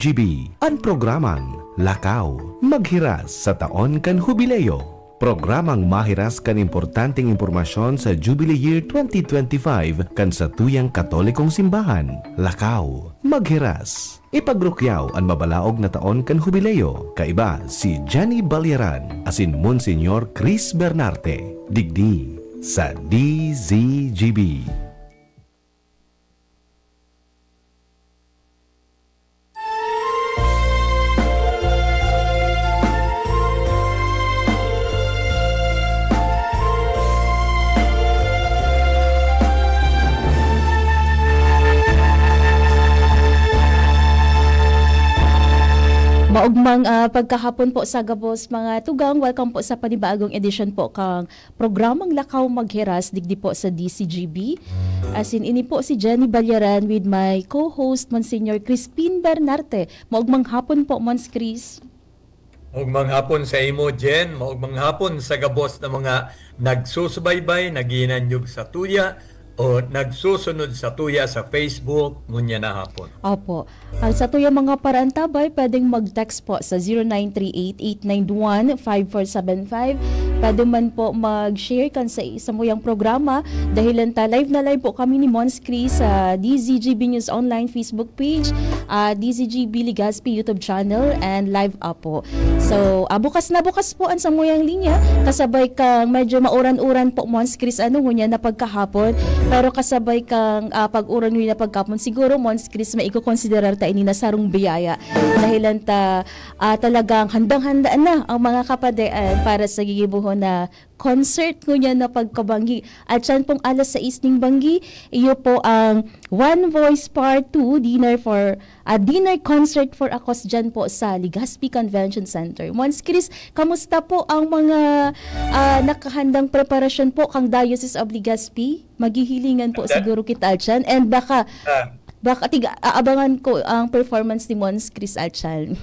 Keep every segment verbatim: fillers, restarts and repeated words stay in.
G B, an programang Lakaw Maghiras sa taon kan Hubileo. Programang mahiras kan importanteng impormasyon sa Jubilee Year twenty twenty-five kan satuyang Katolikong Simbahan. Lakaw Maghiras. Ipagrukyaw an mabalaog na taon kan Hubileo, kaiba si Jenny Balyaran asin Monsignor Chris Bernarte, digdi sa D Z G B. Maugmang, ah, pagkahapon po sa gabos, mga tugang. Welcome po sa panibagong edisyon po kang programang Lakaw Maghiras digdi po sa D Z G B. Asin ini po si Jenny Balyaran with my co-host, Monsignor Crispin Bernarte. Maugmang hapon po, Mons Chris. Maugmang hapon sa imo, Jen. Maugmang hapon sa gabos na mga nagsusubaybay, naghinanyog sa tuya, o nagsusunod sa tuya sa Facebook, ngunyan na hapon. Opo. Ang satuyang mga paraantabay, pwedeng mag-text po sa zero nine three eight eight nine one five four seven five. Pwede man po mag-share kan sa samuyang programa. Dahilan ta, live na live po kami ni Mons Chris sa D Z G B News Online Facebook page, ah, D Z G B Legazpi YouTube channel, and live up po. So, ah, bukas na bukas po ang samuyang linya. Kasabay kang medyo mauran-uran po, Mons Chris, ano, ngunyan na pagkahapon. Pero kasabay kang, ah, pag-uran ngunyan na pagkahapon, siguro, Mons Chris, maikokonsiderar ta ini na sarong biyaya. Dahilan ta, ah, talagang handang-handa na ang mga kapadean para sa gigibohon na concert ngunyan na pagkabanggi. At siyan pong alas sais ning banggi, iyo po ang One Voice Part two, dinner for, ah, dinner concert for a cause dyan po sa Legazpi Convention Center. Mons Chris, kamusta po ang mga, ah, nakahandang preparasyon po kang Diocese of Legazpi? Maghihilingan po Ah. siguro kita dyan. And baka, Ah. baka tiga, aabangan ko ang performance ni Mons Chris at siyan.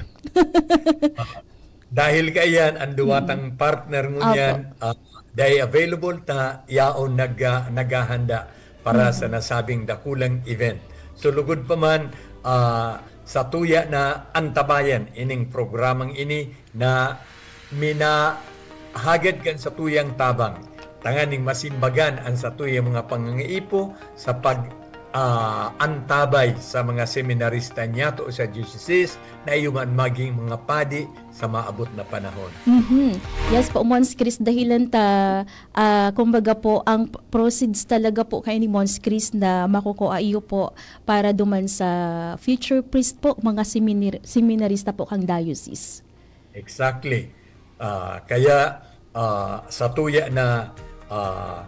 Dahil kaiyan, ang duwatang Mm. partner ngunyan, Opo. ah, dai available ta, yaon nag-, ah, naghahanda para Mm. sa nasabing dakulang event. So, lugod pa man, ah, satuya na antabayan ining programang ini na minahagad kan satuyang tabang, tanganing masimbagan an satuyang mga pangangaipo sa pag, ah, antabay sa mga seminarista niyato sa diocese na iyo man maging mga padi sa maabot na panahon. Mhm. Yes po, Mons Chris, dahilan ta, ah, kumbaga po, ang p-, proceeds talaga po kayo ni Mons Chris na makukua iyo po para duman sa future priest po, mga seminir-, seminarista po kang diocese. Exactly. Ah, kaya, ah, satuya na, ah,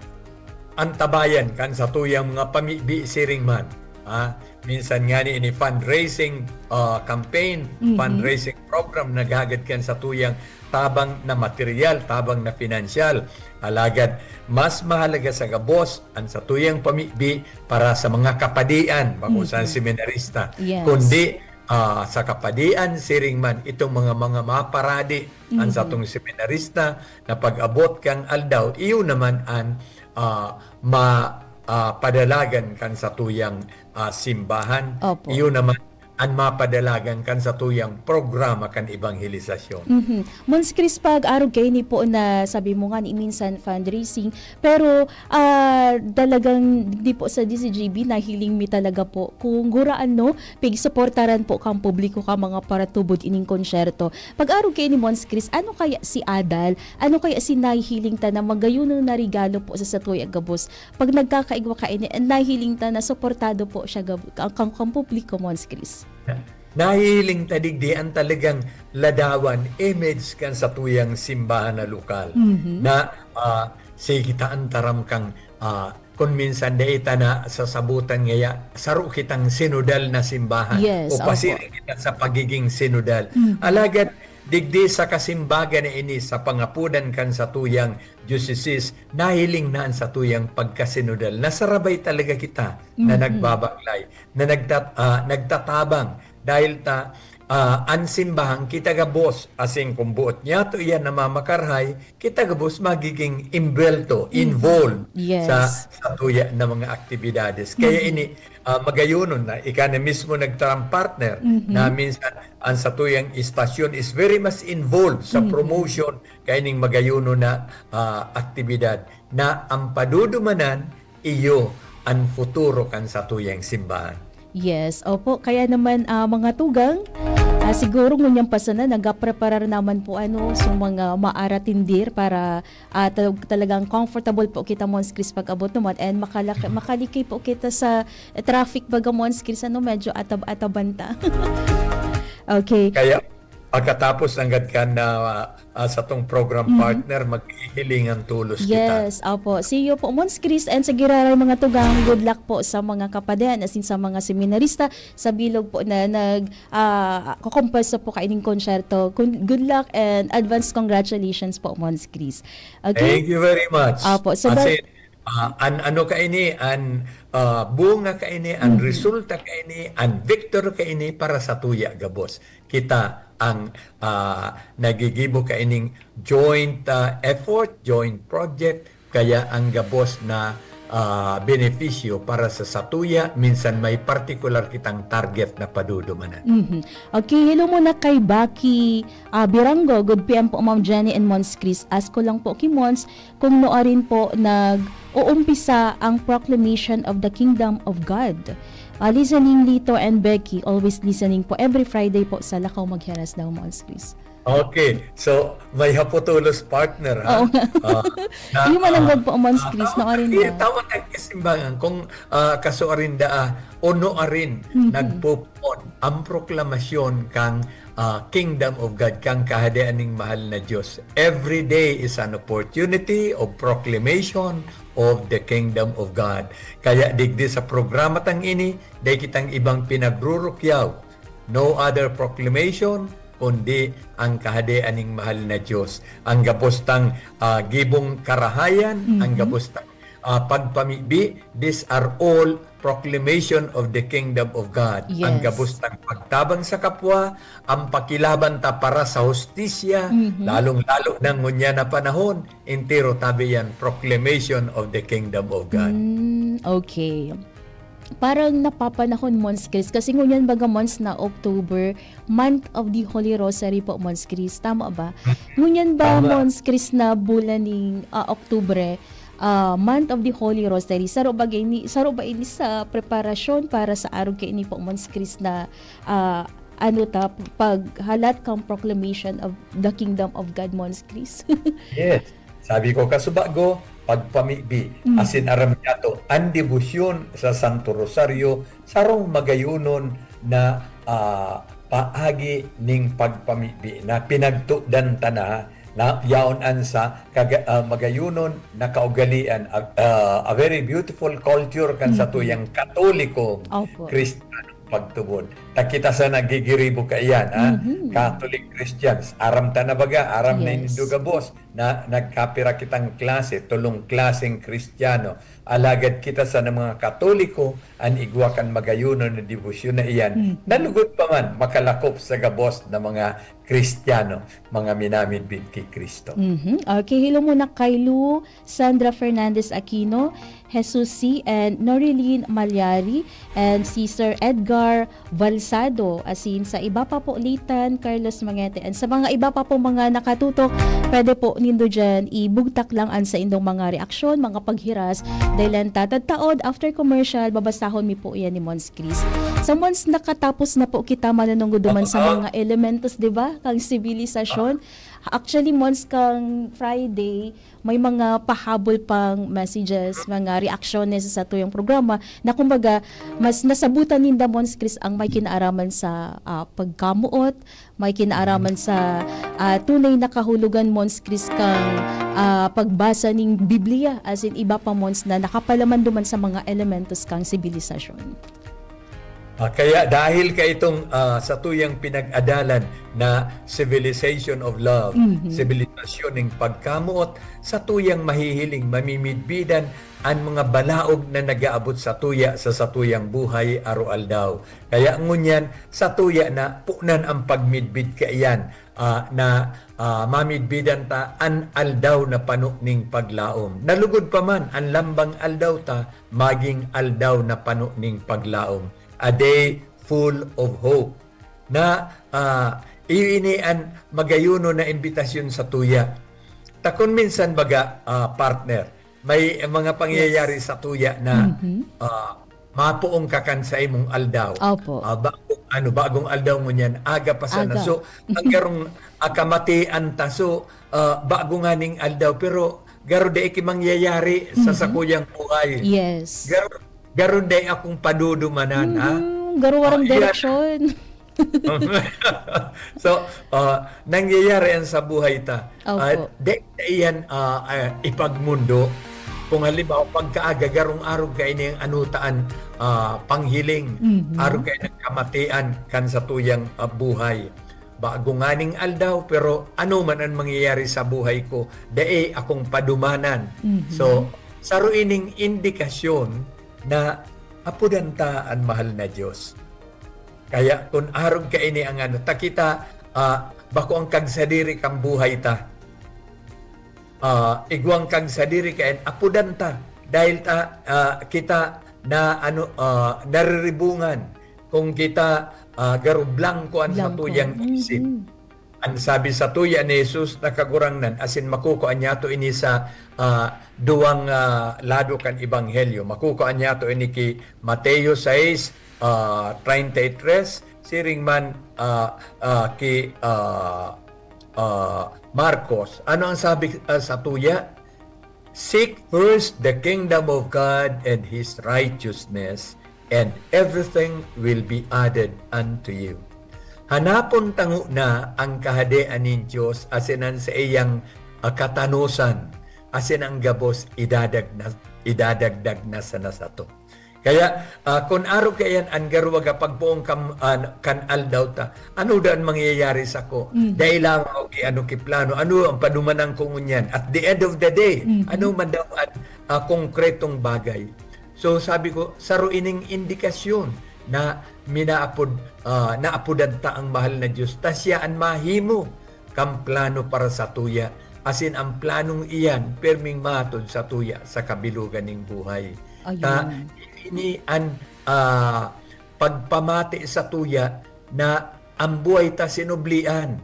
antabayan kan satuyang mga pamibi siring man, ah, minsan ngani ini fundraising, ah, campaign, Mhm. fundraising program naghagad kan satuyang tabang na material, tabang na pinansyal. Alagad mas mahalaga sa gabos an satuyang pamibi para sa mga kapadian, bako sa Mhm. seminarista, Yes. kundi, ah, sa kapadian, siring man itong mga, mga maparadi an Mhm. satong seminarista na pag-abot kang aldaw, iyo naman an, ah, ma-, ah, padalagan kan satuyang, ah, simbahan. Opo. Iyo naman an mapadalagan kan satuyang programa kan ebanghelisasyon. Mhm. Mons Chris, pag-arog kaini po na sabi mo nga ni minsan fundraising, pero, ah, talagang di po sa D Z G B, nahiling mi talaga po kung gurano pigsuportaran po kang publiko kan mga paratubod ining konsyerto. Pag-arog kaini, Mons Chris, ano kaya si adal? Ano kaya si nahihiling ta na magayon na regalo po sa satuya gabos? Pag nagkakaigwa kaini, nahihiling ta na suportado po siya gab-, ang, kang, kang publiko, Mons Chris. Nahihiling ta digdi an talagang ladawan, image kan satuyang simbahan na lokal. Mhm. Na, ah, sige ta an taram kang, ah, kun minsan dai ta na sasabotan ngaya, saro kitang sinodal na simbahan Yes, o opo. pasiring kita sa pagiging sinodal. Mhm. Alagad, digdi sa kasimbagan na ini, sa pangapodan kan satuyang diocese, nahiling na an satuyang pagkasinodal. Nasarabay talaga kita na Mhm. nagbabaklay, na nagtat-, ah, nagtatabang. Dahil ta, ah, an simbahan kita gabos, asin kun boot niyato iyan na mamakaarahay, kita gabos magiging imbuwelto, Mhm. involved sa Yes. satuya na mga aktibidades. Kaya Mhm. ini, ah, magayonon na, ika na mismo nagtaram, partner, Mhm. na minsan an satuyang istasyon is very much involved sa Mhm. promotion kaining magayonon na, ah, aktibidad na an padudumanan iyo an futuro kan satuyang simbahan. Yes, opo. Kaya naman, ah, mga tugang, ah, siguro ngunyan pa sana nagapreparar naman po, ano, sa mga maaratindir para, ah, tal-, talagang comfortable po kita, Mons Chris, pag-abot naman, and makalak-, makalikay po kita sa traffic, baga, Mons Chris, ano, medyo atab-ataban ta. Okay. Kaya pagkatapos nanggad kan, ah, ah, satong program Mhm. partner, maghihilingan tolos kita. Yes, opo. See you po, Mons Chris, and sa giraray mga tugang, good luck po sa mga kapadian, as in sa mga seminarista, sa bilog po na nag, ah, kukumpos po kaining konsyerto. Kun-, good luck and advance congratulations po, Mons Chris. Okay? Thank you very much. Opo, so As ba- in, ah, an ano kaini, an, ah, bunga kaini, an Mhm. resulta kaini, an victor kaini para satuya gabos. Kita ang, ah, naggigibo kaining joint, ah, effort, joint project, kaya ang gabos na, ah, benepisyo para sa satuya, minsan may partikular kitang target na padudumanan. Mhm. Okay, hello muna kay Baki, ah, Birango. Good P M po, Ma'am Jenny and Mons Chris. Ask ko lang po kay Mons kung nuarin po nag-uumpisa ang Proclamation of the Kingdom of God. Ah, listening, Lito and Becky. Always listening po. Every Friday po sa Lakaw Magheras daw, Mons Chris. Okay. So, may hapotulos, partner, ha? Oo nga. Ah, na, Iyo man ang ah, gagpo, Mons ah, Chris, tama, nuarin eh, na. Tama ang kasimbangan. Kung, ah, kasuarin da, ah, o nuarin, Mhm. nagpupon ang proklamasyon kang, ah, Kingdom of God, kang Kahadean ning mahal na Diyos. Every day is an opportunity of proclamation of the Kingdom of God. Kaya digdi sa programa tang ini, dai kitang ibang pinagrurukyaw. No other proclamation, kundi ang Kahadean ning mahal na Diyos. Ang gabos tang, ah, gibong karahayan, ang Mhm. gabos tang, ah, pagpamibi, these are all proclamation of the Kingdom of God. Ang Yes. gabos tang pagtabang sa kapwa, ang pakilaban ta para sa hustisya, Mhm. lalong-lalo na ngunyan na panahon, entero tabi yan, proclamation of the Kingdom of God. Mm, okay. Parang napapanahon, Mons Chris, kasi ngunyan baga, Mons, na October, month of the Holy Rosary po, Mons Chris. Tama ba? Ngunyan ba, Tama. Mons Chris, na bulan ning, ah, Oktubre, ah, month of the Holy Rosary? Saro ba ini, saro ba ini sa preparasyon para sa arog kaini po, Mons Chris, na, ah, ano ta, paghalat kang proclamation of the Kingdom of God, Mons Chris? Yes. Sabi ko, kasubago, pagpamibi, Mm. asin aram niyato, an debosyon sa Santo Rosario, sarong magayonon na, ah, paagi ning pagpamibi na pinagtudan ta na, na yaon an sa kaga-, ah, magayonon na kaugalian, a, ah, a very beautiful culture kan Mm. satuyang Katolikong Opo. Kristiyanong pagtubod. Ta kita sa nagigiribo kaiyan, ha? Mhm. Catholic Christians, aram ta na baga, aram Yes. nindo gabos, na nagkapira kitang klase, tolong klaseng Kristiyano. Alagad kita sa mga Katoliko, an igwa kan magayonon na debosyon na iyan, Mhm. na lugod pa man makalakop sa gabos na mga Kristiyano, mga minamidbid ki Cristo. Mhm. Okay, hello muna kay Lu Sandra Fernandez Aquino, Jesus C. and Norilyn Malyari, and si Sir Edgar Valsado, asin sa iba pa po, Litan, Carlos Mangete, and sa mga iba pa po mga nakatutok, pwede po nindo dyan ibugtak lang an saindong mga reaksyon, mga paghiras, dahil ang tatadtaod, after commercial, babasahon mi po yan ni Mons Chris. Sa Mons, nakatapos na po kita manunungod duman sa Oo. mga elementos, di ba? Kang sibilisasyon. Actually, Mons, kang Friday, may mga pahabol pang messages, mga reaksyones sa satuyang programa na kumbaga, mas nasabutan ninda, Mons Chris, ang may kinaaraman sa, ah, pagkamoot, may kinaaraman sa, ah, tunay na kahulogan, Mons Chris, kang, ah, pagbasa ning Biblia, as in, iba pa, Mons, na nakapalaman duman sa mga elementos kang sibilisasyon. Ah, kaya dahil ka itong, ah, sa tuyang pinag-adalan na civilization of love, Mhm. sibilisasyon ng pagkamoot, sa tuyang mahihiling, mamimidbidan an mga balaog na nag-aabot sa tuya sa satuyang buhay aro-aldaw. Kaya ngunyan, sa tuya na punan ang pagmidbid kaiyan, ah, na, ah, mamidbidan ta an aldaw na pano ning paglaom. Nalugod pa man an lambang aldaw ta, maging aldaw na pano ning paglaom. A day full of hope. Na, ah, iyo ini an magayuno na imbitasyon sa tuya. Ta kun minsan baga, ah, partner, may mga pangyayari Yes. sa tuya na, Mhm. ah, mapoong ka kan sa imong aldaw. Opo. Ah, bagong, ano, bagong aldaw ngunyan, aga pa sana. Aga. So, ang garong, ah, kamatian ta. So, ah, bago nganing aldaw, pero garo dai ki mangyayari sa Mhm. sakuyang buhay. Yes. Garo, garo dai akong padudumanan, ha? Mhm. Garo warang Ah, iyan. direksyon. So, ah, nangyayari yan sa buhay ta. Opo. At di, di yan, ah, ah, ipagmundo. Kung halimbawa, pagkaaga, garong arog kaini ang anutaan, ah, panghiling, Mhm. arog kaini ang kamatian kan satuyang, ah, buhay. Bago nganing aldaw, pero ano man ang mangyayari sa buhay ko, dai akong padumanan. Mhm. So, saro ining indikasyon na apodan ta an mahal na Dios. Kaya kun arog kaini ang ano, ta kita, ah, bako ang kagsadiri kan buhay ta. Ah, igwang kagsadiri kayan, apodan ta. Dahil ta, ah, kita na ano, ah, nariribungan. Kung kita, ah, garo blangko an Blangko. satuyang isip. Mhm. An sabi satuya ni Jesus na Kagurangnan, asin makukua niyato ini sa, ah, duwang, ah, lado kan Ebanghelyo. Makukua niyato ini ki Mateo sais, ah, treinta y tres, siring man, ah, ah, ki, ah, ah, Marcos. Ano ang sabi, ah, satuya? "Seek first the kingdom of God and His righteousness, and everything will be added unto you." Hanapon tango na ang Kahadean nin Dios asin an saiyang, ah, katanosan, asin ang gabos idadag na, idadagdag na sana sato. Kaya, ah, kun arog kaiyan an garo baga pagpoon kam-, an, kan aldaw ta, ano daw an mangyayari sako? Mhm. Dai lang ako ki, ano, ki plano. Ano ang padumanan ko ngunyan? At the end of the day, Mhm. ano man daw an, ah, konkretong bagay? So, sabi ko, saro ining indikasyon na minaapod, ah, naapodan ta ang mahal na Dios. Ta siya an mahimo kan plano para satuya, asin ang planong iyan perming matod satuya sa kabilugan ning buhay. Ayun. Ta, ini an, ah, pagpamati satuya na ang buhay ta sinublian,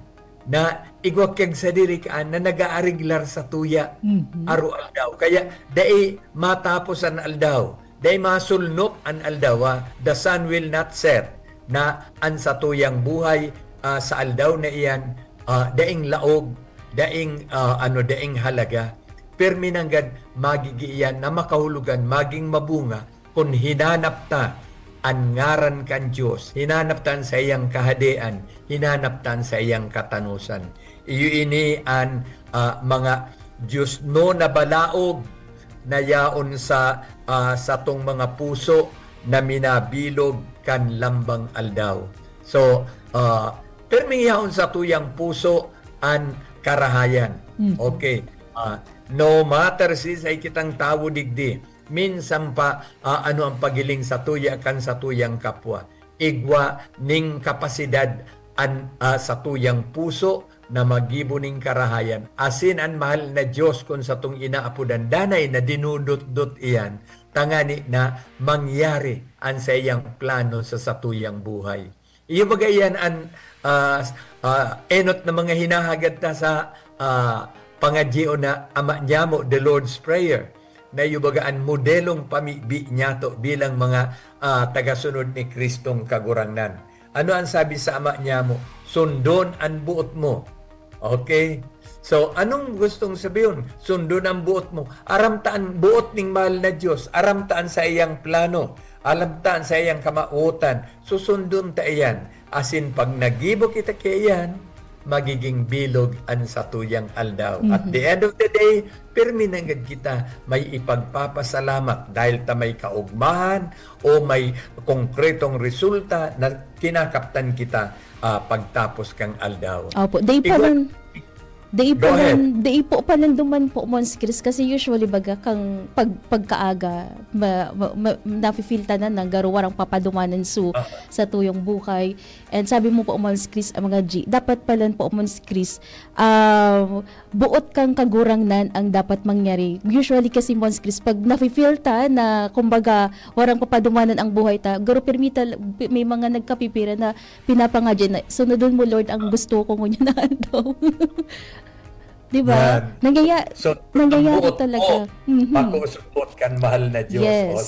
na igwa kag sadiri kaan na nag-aariglar satuya Mhm. aro-aldaw. Kaya dai matapos an aldaw, dai masulnop an aldaw, ah, the sun will not set, na an satuyang buhay, ah, sa aldaw na iyan, ah, daing laog, daing, ah, ano, daing halaga. Pirmi nanggad magigi iyan na makahulugan, maging mabunga, kun hinanap ta an ngaran kan Dios, hinanap ta an saiyang kahadean, hinanap ta an saiyang katanosan. Iyo ini an, ah, mga diosnon na balaog na yaon sa, ah, satong mga puso na minabilog kan lambang aldaw. So, ah, pirming yaon satuyang puso an karahayan. Mhm. Okay. Ah, no matter siisay kitang tawo digdi, minsan pa, ah, ano ang paghiling satuya kan satuyang kapwa. Igwa ning kapasidad an, ah, satuyang puso na maggibo ning karahayan. Asin an mahal na Dios kun satong inaapodan danay na dinudutdot iyan, tangani na mangyari an saiyang plano sa satuyang buhay. Iyo baga iyan an, ah, ah, enot na mga hinahagad ta sa, ah, pangadyion na Ama Niamo, the Lord's Prayer, na iyo baga an modelong pamibi niyato bilang mga, ah, tagasunod ni Kristong Kagurangnan. Ano an sabi sa Ama Niamo? "Sundon an boot mo." Okay? So, anong gustong sabihon? Sundon ang boot mo. Aram ta an boot ning mahal na Dios. Aram ta an saiyang plano. Aram ta an saiyang kamawotan. Susundon ta iyan. Asin pag naggibo kita kaiyan, magiging bilog an satuyang aldaw. At the end of the day, pirmi nanggad kita may ipagpapasalamat dahil ta may kaugmahan o may konkretong resulta na kinakaptan kita, ah, pagtapos kang aldaw. Opo, day pa Igwa- lang, day Go pa ahead. lang, day po pa lang duman po, Mons Chris, kasi usually baga kang pag, pagkaaga, ma, ma, ma, nafe-feel ta na na garo warang papadumanan su, Ah. satuyang buhay. And sabi mo po, Mons Chris, ang mga G, dapat pa lang po, Mons Chris, ah, buot kang kagurangnan ang dapat mangyari. Usually kasi, Mons Chris, pag nafe-feel ta na, kumbaga, warang papadumanan ang buhay ta, garo pirmi tal-, may mga nagkapipira na pinapangadya na, "Sunodon mo, Lord, ang gusto ko ngunyan na aldaw." Di ba? Yan. Nangyaya-, So, nangyayari buot, talaga. oh, Mhm. Makusupot kan mahal na Diyos. Yes. Oh.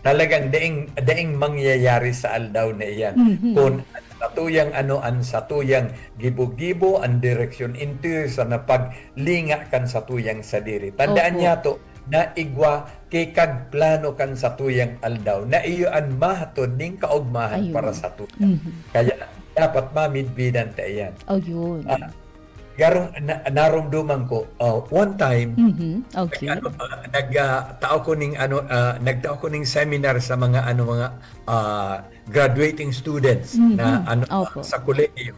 Talagang daing, daing mangyayari sa aldaw na iyan. Mhm. Kung ang satuyang ano, ang satuyang gibo-gibo, ang direksyon, inter sa napaglinga kan satuyang sadiri. Tandaan Opo. niya to, na igwa ki kagplano kan satuyang aldaw, na iyo an mahatod ning kaugmahan Ayun. para sa tuya. Mhm. Kaya dapat mamidbidan ta iyan. Oh, yun. Ah, garong na, narumduman ko, ah, one time, Mhm. Okay. ano, ah, nag, ah, tao ko ning ano, ah, nagtao ko ning seminar sa mga ano, mga, ah, graduating students Mhm. na ano, Opo. sa kolehiyo.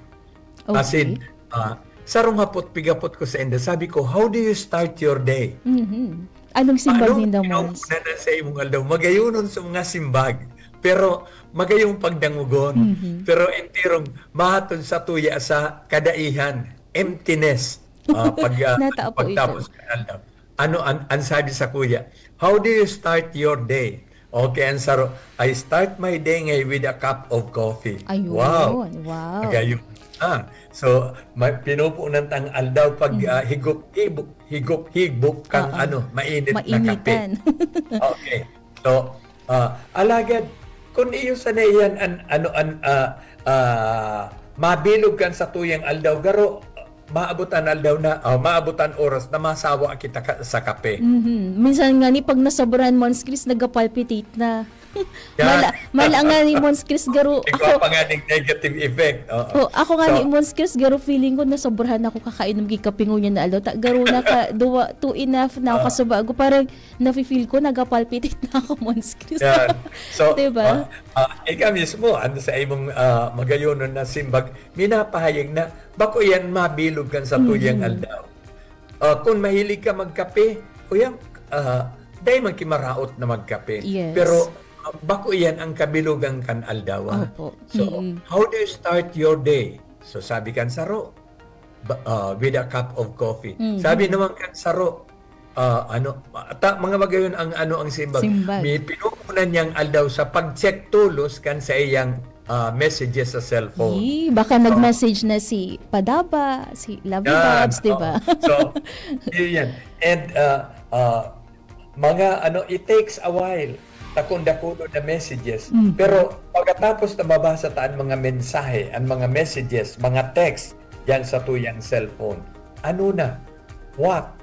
Okay. As in, ah, sarong hapot pigapot ko sa inda. Sabi ko, "How do you start your day?" Mhm. Anong simbag Anong ninda, Mons? Una na sa imong aldaw? Magayonon sa mga simbag. Pero magayong pagdangogon. Mhm. Pero entirong mahatod sa tuya sa kadaihan, emptiness. Ah, pag, ah, Natapo pagtapos ito. Ng aldaw. Ano ang, ang sabi sa kuya, "How do you start your day?" Okay, ang saro, "I start my day ngay with a cup of coffee." Ayun. Wow. Wow. Magayon. Ah, so, ma- pinupunan tang aldaw pag Mm. ah, higop-hibok, higop-hibok kang Oo. ano, mainit na kape. Mainitan. Okay. So, ah, alagad, kung iyo sana iyan an, ano, an, ah, ah, mabilog kan sa tuyang aldaw, garo, maabot an aldaw na, ah, maabot an oras na masawa kita ka, sa kape. Mhm. Minsan nga ni pag nasobrahan, Mons Chris, nagka-palpitate na. Yan. Mala, mala nga ni Mons Chris, garo. Ikaw pa nga ning negative effect. Oo. Oh, ako nga So, ni Mons Chris, garo feeling ko nasobrahan ako kakainom gi kape ngunyan na aldaw. Ta, garo na ka, duwa, two enough na ako Ah. kasubago. Parang nafe-feel ko, nagka-palpitate na ako, Mons Chris. Yan. So, Diba? ah, ah, ika mismo, ano sa imong ah, magayonon na simbag, minapahayag na, bako yan mabilog kan sa tuyang Mhm. aldaw. Ah, kung mahilig ka magkape, o yan, ah, dahil man kimaraot na magkape. Yes. Pero ah, bako yan ang kabilugan kan aldaw. Ah. Opo. So, Mm-mm. How do you start your day? So, sabi kan saro, ba- ah, with a cup of coffee. Mhm. Sabi naman kan saro, ah, ano, ta, mga magayon ang ano ang simbag. Simbag. May pinupunan niyang aldaw sa pag-check tolos kan sa iyang ah, messages sa cellphone. Yee, baka nag-message na si Padaba, si Lovey Yan, Babs, di ba? Oo. So, yun yan. And uh, uh, mga ano, it takes a while. Takong dakulo na messages. Mm. Pero pagkatapos na mabasa ta ang mga mensahe, ang mga messages, mga text, yan sa tuyang cellphone. Ano na? What?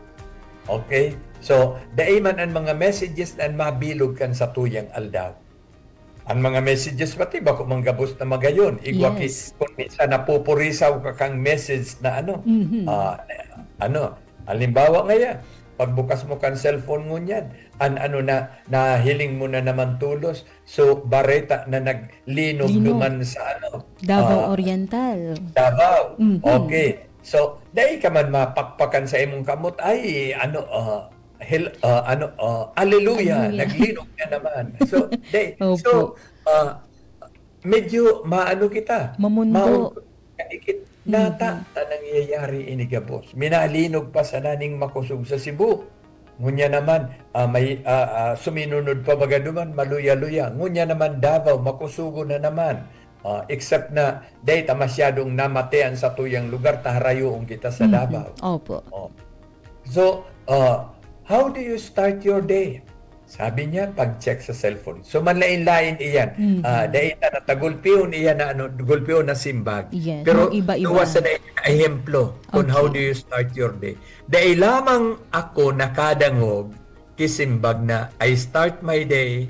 Okay? So, dai man ang mga messages na mabilog kan sa tuyang aldaw. Ang mga messages pati, bako man gabos na magayon. Igwa ki, Yes. Kung minsan napupurisaw ka kang message na ano, Mhm. ah, ano, halimbawa ngaya, pagbukas mo kan cellphone ngunyan, an ano na, nahiling mo na naman tulos. So, bareta na naglinog Linog. Duman sa ano, Davao ah, Oriental. Davao. Mhm. Okay. So, dai ka man mapakpakan sa imong kamot, ay, ano, ah, hel-, ah, ano, ah, hallelujah, Hallelujah. Naglinog na naman. So, dai, Opo. so, ah, medyo maano kita. Mamundo. Maun-, kaikit. Mhm. Nata, ta nangyayari ini gabos. Minalinog pa sana ning makosog sa Cebu. Ngunya naman, ah, may, ah, ah, suminunod pa baga duman, maluya-luya. Ngunya naman, Davao, makusugo na naman. Ah, except na, dai ta masyadong namatean sa tuyang lugar, ta harayoon kita sa Mhm. Davao. Opo. Oh. So, uh, how do you start your day? Sabi niya, pag-check sa cellphone. So, manlain-lain iyan. Mhm. Ah, dai ta natagulpion iyan na ano, gulpion na simbag. Yes, Pero iba-iba. Duwa sa dai na ehemplo kung how Okay. Do you start your day. Dai lamang ako nakadangog kisimbag na I start my day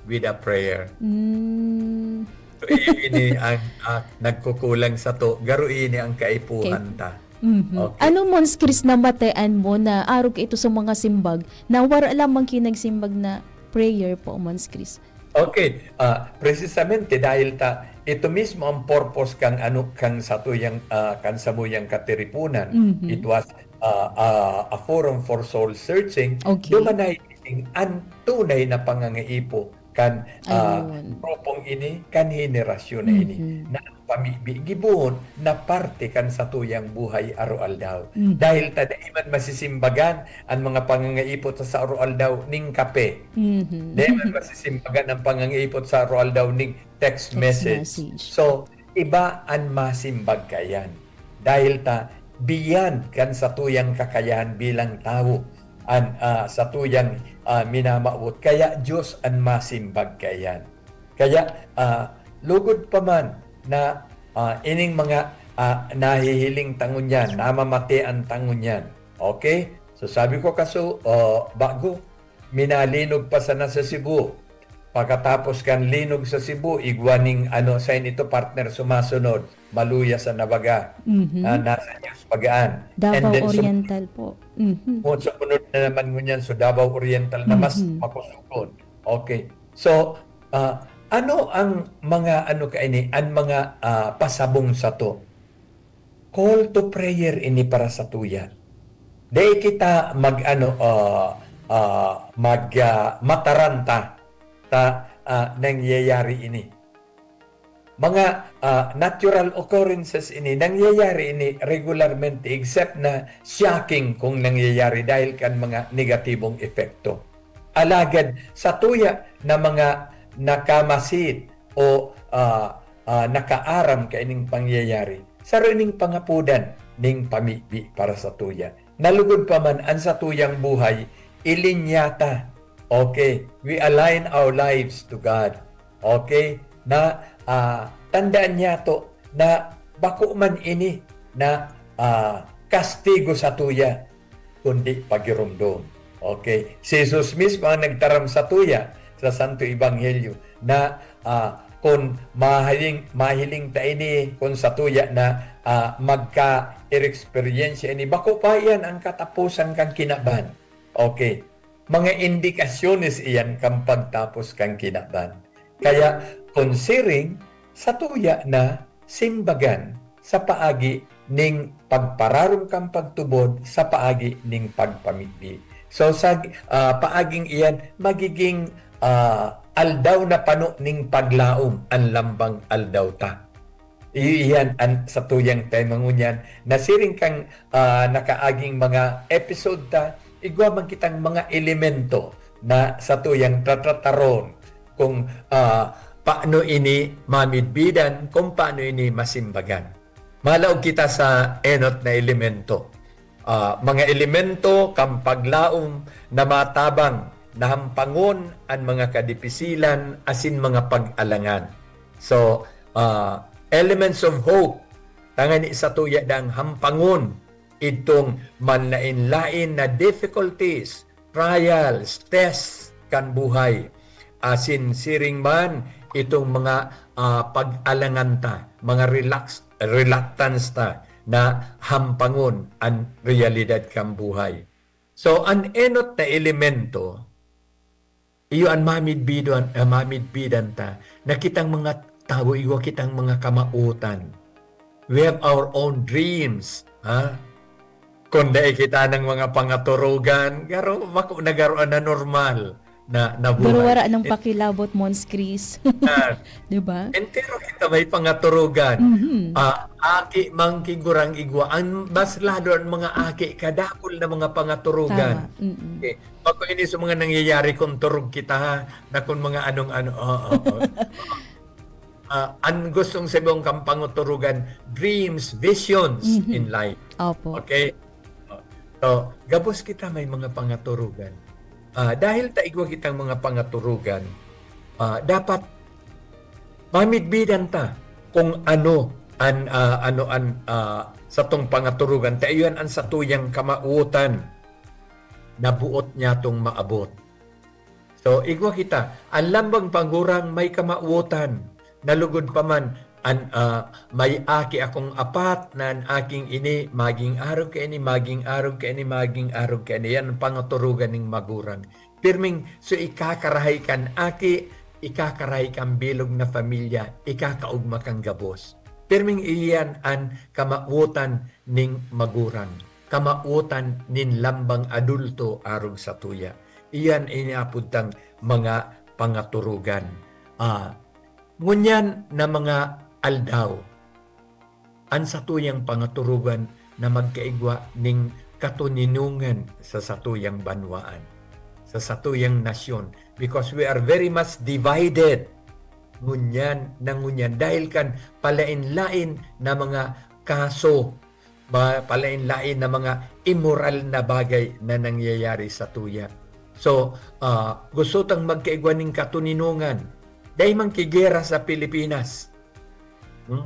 with a prayer. Mm, So, iyo ini ang, ah, nagkukulang sato, garo ini ang kaipuhan ta. Mhm. Okay. Ano, Mons Chris, na matean mo na arog ito sa mga simbag na wara lamang kinagsimbag na prayer po, Mons Chris? Okay, ah, precisamente dahil ta ito mismo ang purpose kang ano, kang satuyang, ah, kang samuyang katiripunan. Mhm. It was, ah, ah, a forum for soul searching. Okay. Dumanay an tunay na pangangaipo kan, ah, Ayun. grupong ini, kan henerasyon na ini, Mhm. na ang pamibi gibohon na parte kan satuyang buhay aroaldaw. Mhm. Dahil ta dai man masisimbagan an mga pangangaipo ta sa aroaldaw ning kape. Mhm. Dai man masisimbagan ang pangangaipo ta sa aroaldaw ning text Text message. message. So, iba an masimbag kaiyan. Dahil ta beyond kan satuyang kakayahan bilang tawo, an, ah, satuyang, ah, minamawot. Kaya Diyos an masimbag kaiyan. Kaya, ah, lugod pa man na, ah, ining mga, ah, nahihiling ta ngunyan, namamatean ta ngunyan. Okay? So sabi ko kaso, oh, bago, minalinog pa sana sa Cebu. Pagkatapos kan linog sa Cebu, igwa ning ano, sa ito, partner, sumasunod, maluya sa nabaga. Mhm. Ah, nasa news bagaan. And Davao then, sum- Oriental po. Mhm. Kung sumunod na naman ngunyan, so Davao Oriental na mas Mhm. makusugon. Okay. So, ah, ano ang mga, ano kaini, ang mga, ah, pasabong sato? Call to prayer ini para satuya. Dai kita mag, ano, ah, ah, mag, ah, mataranta ta, ah, nangyayari ini. Mga, ah, natural occurrences ini, nangyayari ini regularmente, except na shocking kung nangyayari dahil kan mga negatibong epekto. Alagad satuya na mga nakamasid o, ah, ah, nakaaram kaining pangyayari, saro ining pangapodan ning pamibi para satuya. Nalugod pa man an satuyang buhay, ilinya ta. Okay, we align our lives to God. Okay, na, ah, tandaan niyato na bako man ini na, ah, kastigo satuya, kundi pagiromdom. Okay, si Jesus mismo ang nagtaram satuya sa Santo Ebanghelyo na, ah, kun mahiling, mahiling ta ini, kun satuya na, ah, magka-eksperyensya ini, bako pa iyan ang kataposan kan kinaban. Okay. Mga indikasyones iyan kan pagtapos kan kinaban. Kaya, considering, satuya na simbagan sa paagi ning pagpararom kan pagtubod, sa paagi ning pagpamibi. So, sa, ah, paaging iyan, magiging, ah, aldaw na pano ning paglaom an lambang aldaw ta. Iyo iyan an satuyang tema ngunyan, na siring kan, ah, nakaaging mga episode ta, igwa man kitang mga elemento na satuyang tatrataron kung, ah, paano ini mamidbidan, kung paano ini masimbagan. Malaog kita sa enot na elemento. Ah, mga elemento kan paglaom na matabang na hampangon an mga kadipisilan asin mga pag-alangan. So, ah, elements of hope, tangani satuya dang hampangon itong manlaen-laen na difficulties, trials, tests kan buhay. Asin siring man itong mga, ah, pag-alangan ta, mga relax-, reluctance ta na hampangon an realidad kan buhay. So, an enot na elemento, iyo an mamidbidan, ah, mamidbidan ta na kitang mga tawo, igwa kitang mga kamawotan. We have our own dreams, ha? Kung dai kita ng mga pangaturugan, garo, bako na garo na normal na, na buhay. Pero wala nang It- pakilabot, Mons Chris. Ah, Di ba? Entero kita may pangaturugan. Mhm. Ah, aki man ki gurang igwa. Ang mas lalo ang mga aki, kadakul na mga pangaturugan. Tama. Mm-mm. Okay. Bako ini sa mga nangyayari kung turog kita, ha, na kung mga anong ano, oo, oo. Ah, ang gustong sabihin kang panguturugan, dreams, visions Mhm. in life. Opo. Okay? So, gabos kita may mga pangaturugan. Ah, dahil ta igwa kitang mga pangaturugan, ah, dapat mamidbidan ta kung ano an, ah, ano an, ah, satong pangaturugan. Ta iyan an satuyang kamawotan na buot niyatong maabot. So, igwa kita, an lambang pangurang may kamawotan Nalugod pa man, an, ah, may aki akong apat na an aking ini, maging arog kaini, maging arog kaini, maging arog kaini. Yan ang pangaturugan ning magurang. Pirming, so ikakarahay kan aki, ikakarahay kan bilog na pamilya, ikakaogma kan gabos. Pirming iyan an kamawotan ning magurang, kamawotan nin lambang adulto arog satuya. Iyan iniapod tang mga pangaturugan. Ah, ngunyan na mga aldaw, an satuyang pangaturugan na magkaigwa ning katoninongan sa satuyang banwaan, sa satuyang nasyon, because we are very much divided ngunyan na ngunyan dahil kan palain-lain na mga kaso, ba, palain-lain na mga imoral na bagay na nangyayari satuya. So, ah, gusto tang magkaigwa ning katoninongan. Dai man kigera sa Pilipinas. Hmm?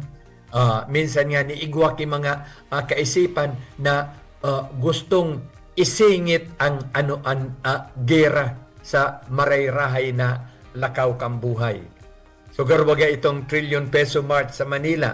Ah, minsan nga ni igwa ki mga, ah, kaisipan na, ah, gustong isingit ang ano, an, ah, gera sa marayrahay na lakaw kan buhay. So, garo baga itong Trillion Peso March sa Manila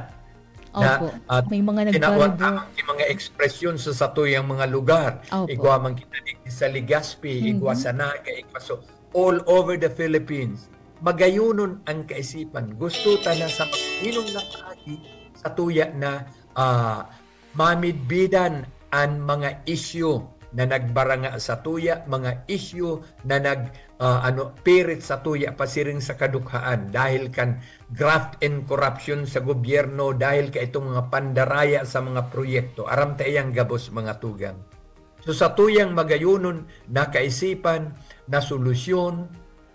na, Opo. ah, May mga tinawan nagparibo. Ang mga ekspresyon sa satuyang mga lugar. Opo. Igwa man kita digdi sa Legazpi, igwa Mhm. sa Naga, igwa so all over the Philippines. Magayunon ang kaisipan. Gusto ta na sa magninong na paagi satuya na, ah, mamidbidan an mga isyu na nagbaranga satuya, mga isyu na nag, ah, ano, pirit satuya pasiring sa kadukhaan dahil kan graft and corruption sa gobyerno, dahil ka itong mga pandaraya sa mga proyekto. Aram ta iyang gabos, mga tugang. So, satuyang magayunon na kaisipan, na solusyon,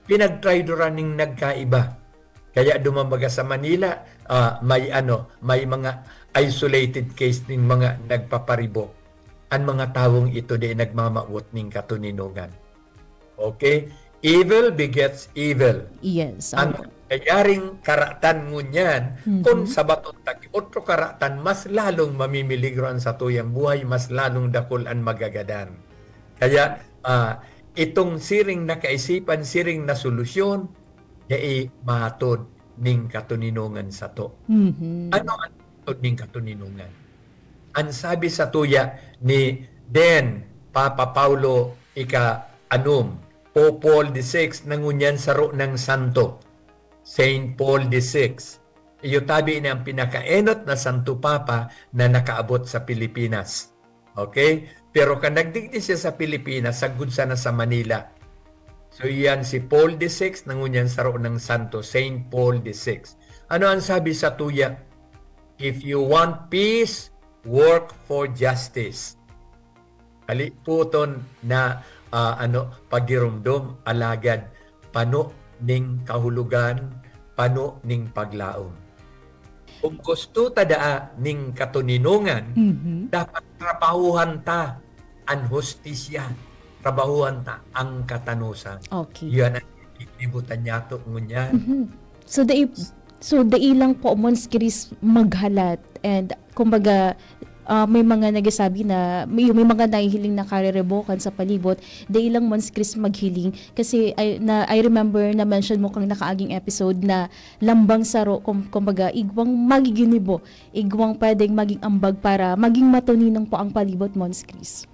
pinagtrayduran ning nagkaiba. Kaya duman baga sa Manila, ah, may ano, may mga isolated case ning mga nagpaparibo. An mga tawong ito di nagmamawot ning katoninongan. Okay? Evil begets evil. Yes, Ang opo. nangyayaring karatan ngunyan, Mhm. kung sabaton ta ki otro karatan, mas lalong mamimiligro an satuyang buhay, mas lalong dakul an magagadan. Kaya, ah, itong siring na kaisipan, siring na solusyon, dai matod ning katoninongan sato. Mhm. Ano ang matod ning katoninongan? Ang sabi satuya ni then Papa Paulo ika-anom, Pope Paul the sixth, na ngunyan saro nang santo, Saint Paul the sixth. Iyo tabi ini ang pinakaenot na Santo Papa na nakaabot sa Pilipinas. Okay? Pero kan nagdigdi siya sa Pilipinas, sagkod sana sa Manila. So, iyan si Paul the sixth, na ngunyan saro nang santo, Saint Paul the sixth. Ano ang sabi satuya? "If you want peace, work for justice." Haliputon na, ah, ano, pagiromdom, alagad pano ning kahulogan, pano ning paglaom. Kung gusto ta daa ning katoninongan, Mhm. dapat trabahuhan ta an hustisya, trabahuhan ta ang katanosan. Okay. Iyan ang libutan niyato ngunyan. Mhm. So, dai, so, dai lang po, Mons Chris, maghalat. And, kumbaga, ah, may mga nagsasabi na, may, may mga nahihiling na karerebokan sa palibot, dai lang, Mons Chris, maghiling. Kasi, I, na, I remember na mention mo kang nakaaging episode na lambang saro, kum-, kumbaga, igwang magiginibo, igwang pwedeng maging ambag para maging matoninong po ang palibot, Mons Chris.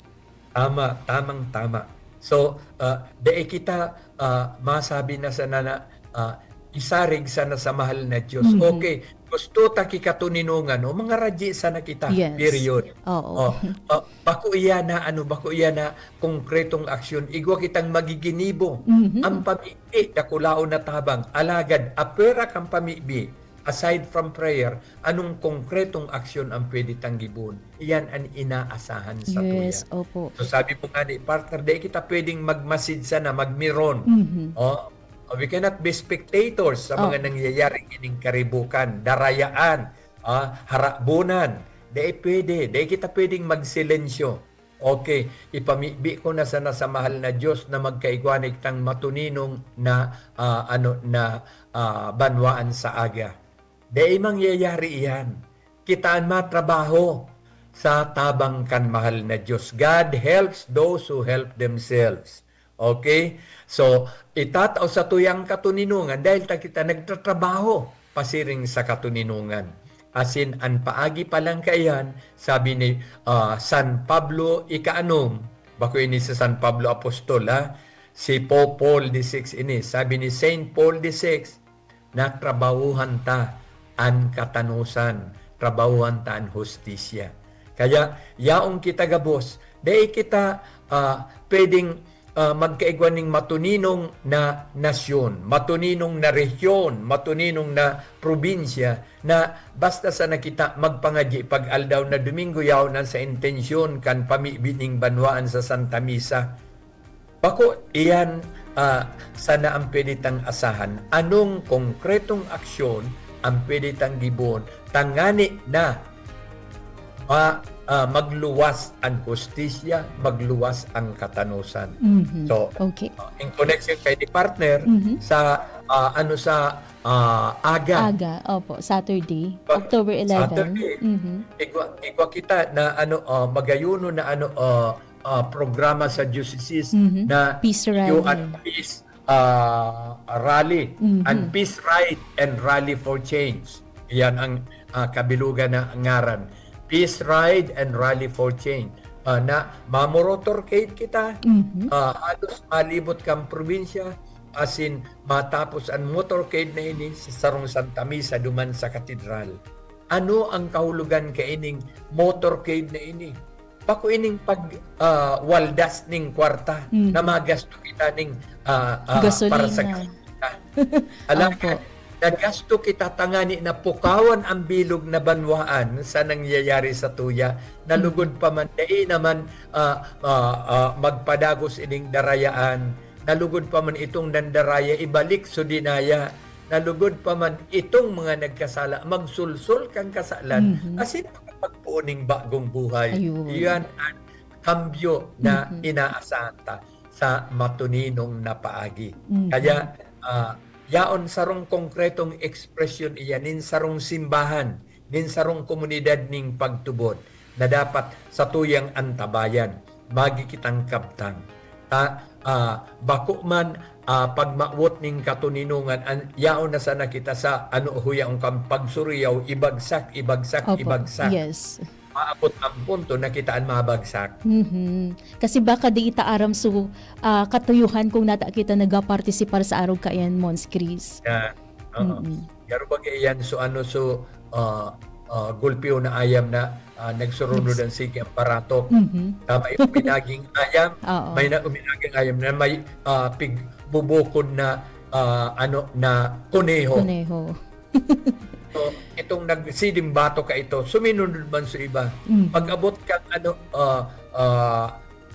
Tama, tamang-tama. So, ah, dai kita, ah, masabi na sana na, ah, isarig sana sa mahal na Diyos. Mhm. Okay, gusto ta ki katoninongan, o, mga radyi sana kita, Yes. period. Oo. O, ah, bako iyan na, ano, bako iyan na konkretong aksyon. Igwa kitang magiginibo. Mhm. Ang pamibi, dakulaon na tabang. Alagad, apwera kan pamibi, aside from prayer, anong konkretong aksyon ang pwede tang gibohon? Iyan an inaasahan satuya. Yes, opo. So, sabi mo nga ni partner, dai kita pwedeng magmasid sana, magmiron. Mhm. O, we cannot be spectators sa Oh. mga nangyayaring ining karibukan, darayaan, ah, harabonan. Dai pwede, dai kita pwedeng magsilensyo. Okay, ipamibi ko na sana sa mahal na Diyos na magkaigwa na kitang matoninong na, ah, ano, na, ah, banwaan sa aga. Dai mangyayari iyan. Kita an matrabaho sa tabang kan mahal na Diyos. God helps those who help themselves. Okay? So, itatao satuyang katoninongan dahil ta kita nagtatrabaho pasiring sa katoninongan. Asin an paagi pa lang kaiyan, sabi ni, ah, San Pablo ikaanom, bako ini si San Pablo Apostol, ha? Si Pope Paul the sixth ini. Sabi ni Saint Paul the sixth, na trabahuhan ta an katanosan, trabahuhan ta an hustisya. Kaya, yaon kita gabos, dai kita, ah, pwedeng, ah, magkaigwa ning matuninong na nasyon, matuninong na rehiyon, matuninong na probinsya na basta sana kita magpangadyi pag aldaw na Domingo, yaon an sa intensyon kan pamibi ning banwaan sa Santa Misa. Bako iyan, ah, sana ang pwede tang asahan. Anong konkretong aksyon ang pwede tang gibohon tangani na ma-, ah, magluwas ang hustisya, magluwas ang katanosan? Mhm. So, Okay. uh, in connection kay ni partner, Mhm. sa, ah, ano, sa, ah, aga. Aga, opo, Saturday, Pag- October eleven. Saturday. Mhm. Igwa, igwa kita na ano, ah, magayuno na ano, ah, ah, programa sa diocese Mhm. na Peace rally. yung an peace, ah, rally, Mhm. an peace ride and rally for change. Yan ang, ah, kabilugan na ngaran. Peace ride and rally for change. Ah, na mamotorcade kita, Mhm. ah, halos malibot kang probinsya, asin matapos an motorcade na ini sa sarong Santa Misa duman sa katedral. Ano ang kahulogan kaining motorcade na ini? Bako ining pag, ah, waldas ning kwarta Mm. na magasto kita ning, ah, ah, Gasolina. Para sa gasolina. Alagad, Opo. nagasto kita tangani na pukawan ang bilog na banwaan sa nangyayari sa tuya. Nalugod pa man, dai naman, ah, ah, ah, magpadagos ining darayaan. Nalugod pa man itong nandaraya, ibalik so dinaya. Nalugod pa man itong mga nagkasala, magsulsol kan kasalan, Mhm. asin makapagpoon ning bagong buhay. Ayun. Iyan ang kambyo na Mhm. inaasahan ta sa matuninong na paagi. Mhm. Kaya, ah, yaon sarong konkretong ekspresyon iyan nin sarong simbahan, nin sarong komunidad ning pagtubod na dapat satuyang antabayan, magi kitang kabtang. Ta, ah, bako man, ah, pagmawot ning katoninongan, an, yaon na sana kita sa ano, huyaon kan pagsuriyaw, ibagsak, ibagsak, Opo. ibagsak. Yes. Maabot ang punto na kita an mabagsak. Mhm. Kasi baka di ita aram so, ah, katuyuhan kung nata kita nagapartisipar sa arog kaiyan, Mons Chris. Yan. Oo. Mm-mm. Garo ba kaya yan? So ano, so, ah, ah, gulpiw na ayam na, ah, nagsurunod ang sige ang baratok. Mhm. Na may uminaging ayam, Oo. may na uminaging ayam na may, ah, pigbubukod na, ah, ano, na kuneho. Kuneho. So, itong nagsiding bato ka ito, suminunod man sa iba. Mm. Pag-abot kang ano, ah, ah,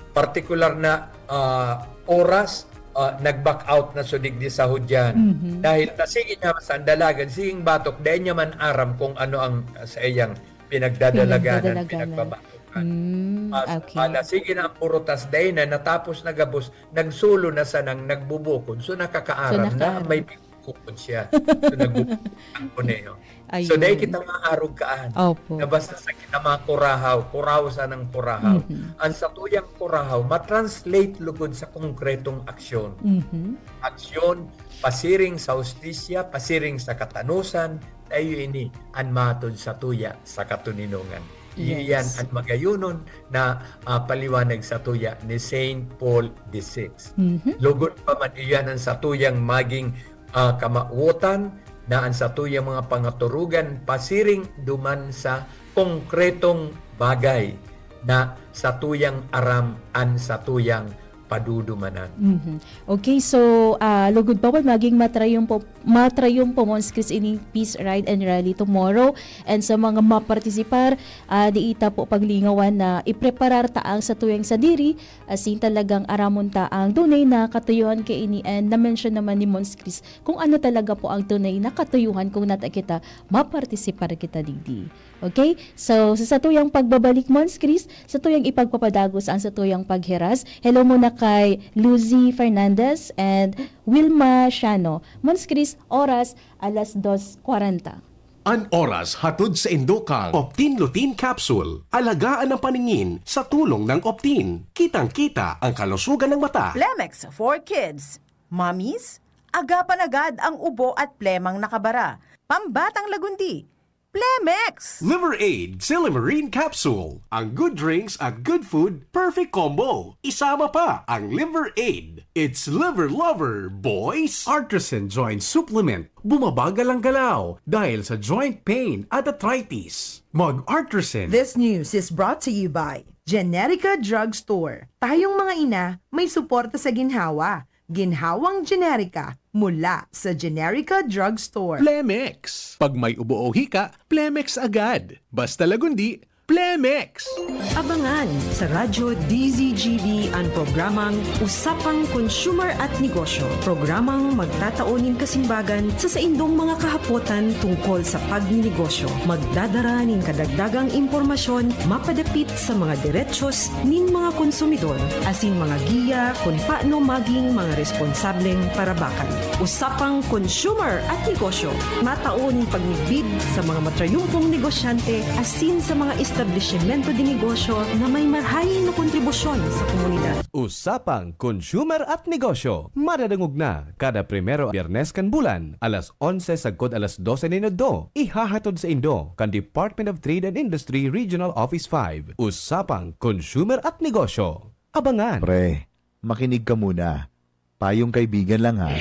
partikular na, ah, oras, ah, nag-back out na so digdi sa hudyan. Mhm. Dahil ta sige niya sa andalagan, siging batok, dahil niya man aram kung ano ang, ah, sa iyang pinagdadalagan, Pinagdadalagan. Pinagbabatokan. Mm, Mas okay. Ala, sige na ang purutas, dahil na natapos na gabos, nagsulo na sanang nagbubukod. So, nakakaaram So, na nakaaram. May bukod siya. So, nagbubukod ang kuneho. Ayun. So, dahil kita maarog kaan. Opo. Na basta sa kita makurahaw, kurahaw sanang kurahaw. Mhm. Ang satuyang kurahaw, matranslate lugod sa konkretong aksyon. Mhm. Aksyon, pasiring sa hustisya, pasiring sa katanosan, tayo ini an matod sa tuya sa katoninongan. Yes. Iyan an magayunon na, ah, paliwanag sa tuya ni Saint Paul the Sixth. Mhm. Lugod pa man iyan ang satuyang maging, ah, kamawotan na ang satuyang mga pangaturugan pasiring duman sa konkretong bagay na satuyang aram an satuyang padudumanan. Mhm. Okay, so, ah, lugod pa po, maging matrayon po, matrayon po, Mons Chris, ining Peace Ride and Rally tomorrow. And sa mga mapartisipar, ah, di ita po paglingawan na ipreparar ta ang satuyang sadiri, asin talagang aramon ta ang tunay na katuyuhan kaini. And na-mention naman ni Mons Chris kung ano talaga po ang tunay na katuyuhan kung nata kita, mapartisipar kita digdi. Okay? So, sa satuyang pagbabalik, Mons Chris, satuyang ipagpapadagos ang satuyang paghiras. Hello muna kay Lucy Fernandez and Wilma Shano. Mons Chris, oras, alas dos kwarenta. An oras hatod sa indokang Optin Lutein Capsule. Alagaan ang paningin sa tulong ng Optin. Kitang-kita ang kalusugan ng mata. Plemex for Kids. Mommies, agapan agad ang ubo at plemang nakabara. Pambatang Lagundi, Plemex! Liver Aid Silimarin Capsule. Ang good drinks at good food, perfect combo. Isama pa ang Liver Aid. It's Liver Lover, boys! Artisan Joint Supplement. Bumabagal ang galaw dahil sa joint pain at arthritis. Mag-Artisan. This news is brought to you by Generica Drugstore. Tayong mga ina, may suporta sa ginhawa. Ginhawang Generica mula sa Generica Drugstore. Plemex. Pag may ubo o hika, Plemex agad. Basta Lagundi, Plemex! Abangan sa Radyo D Z G B ang programang Usapang Consumer at Negosyo. Programang magtatao nin kasimbagan sa saindong mga kahapotan tungkol sa pagninegosyo. Magdadara nin kadagdagang impormasyon mapadapit sa mga derechos nin mga konsumidor, asin mga giya kun paano maging mga responsableng parabakan. Usapang Consumer at Negosyo, matao nin pagmidbid sa mga matrayumpong negosyante asin sa mga establisimento de negosyo na may marahay na kontribusyon sa komunidad. Usapang Consumer at Negosyo, madadangog na kada primero Biyernes kan bulan, alas onse sagkod alas dose nin udto. Ihahatod saindo kan Department of Trade and Industry Regional Office five. Usapang Consumer at Negosyo. Abangan! Pre, makinig ka muna. Payong kaibigan lang, ha.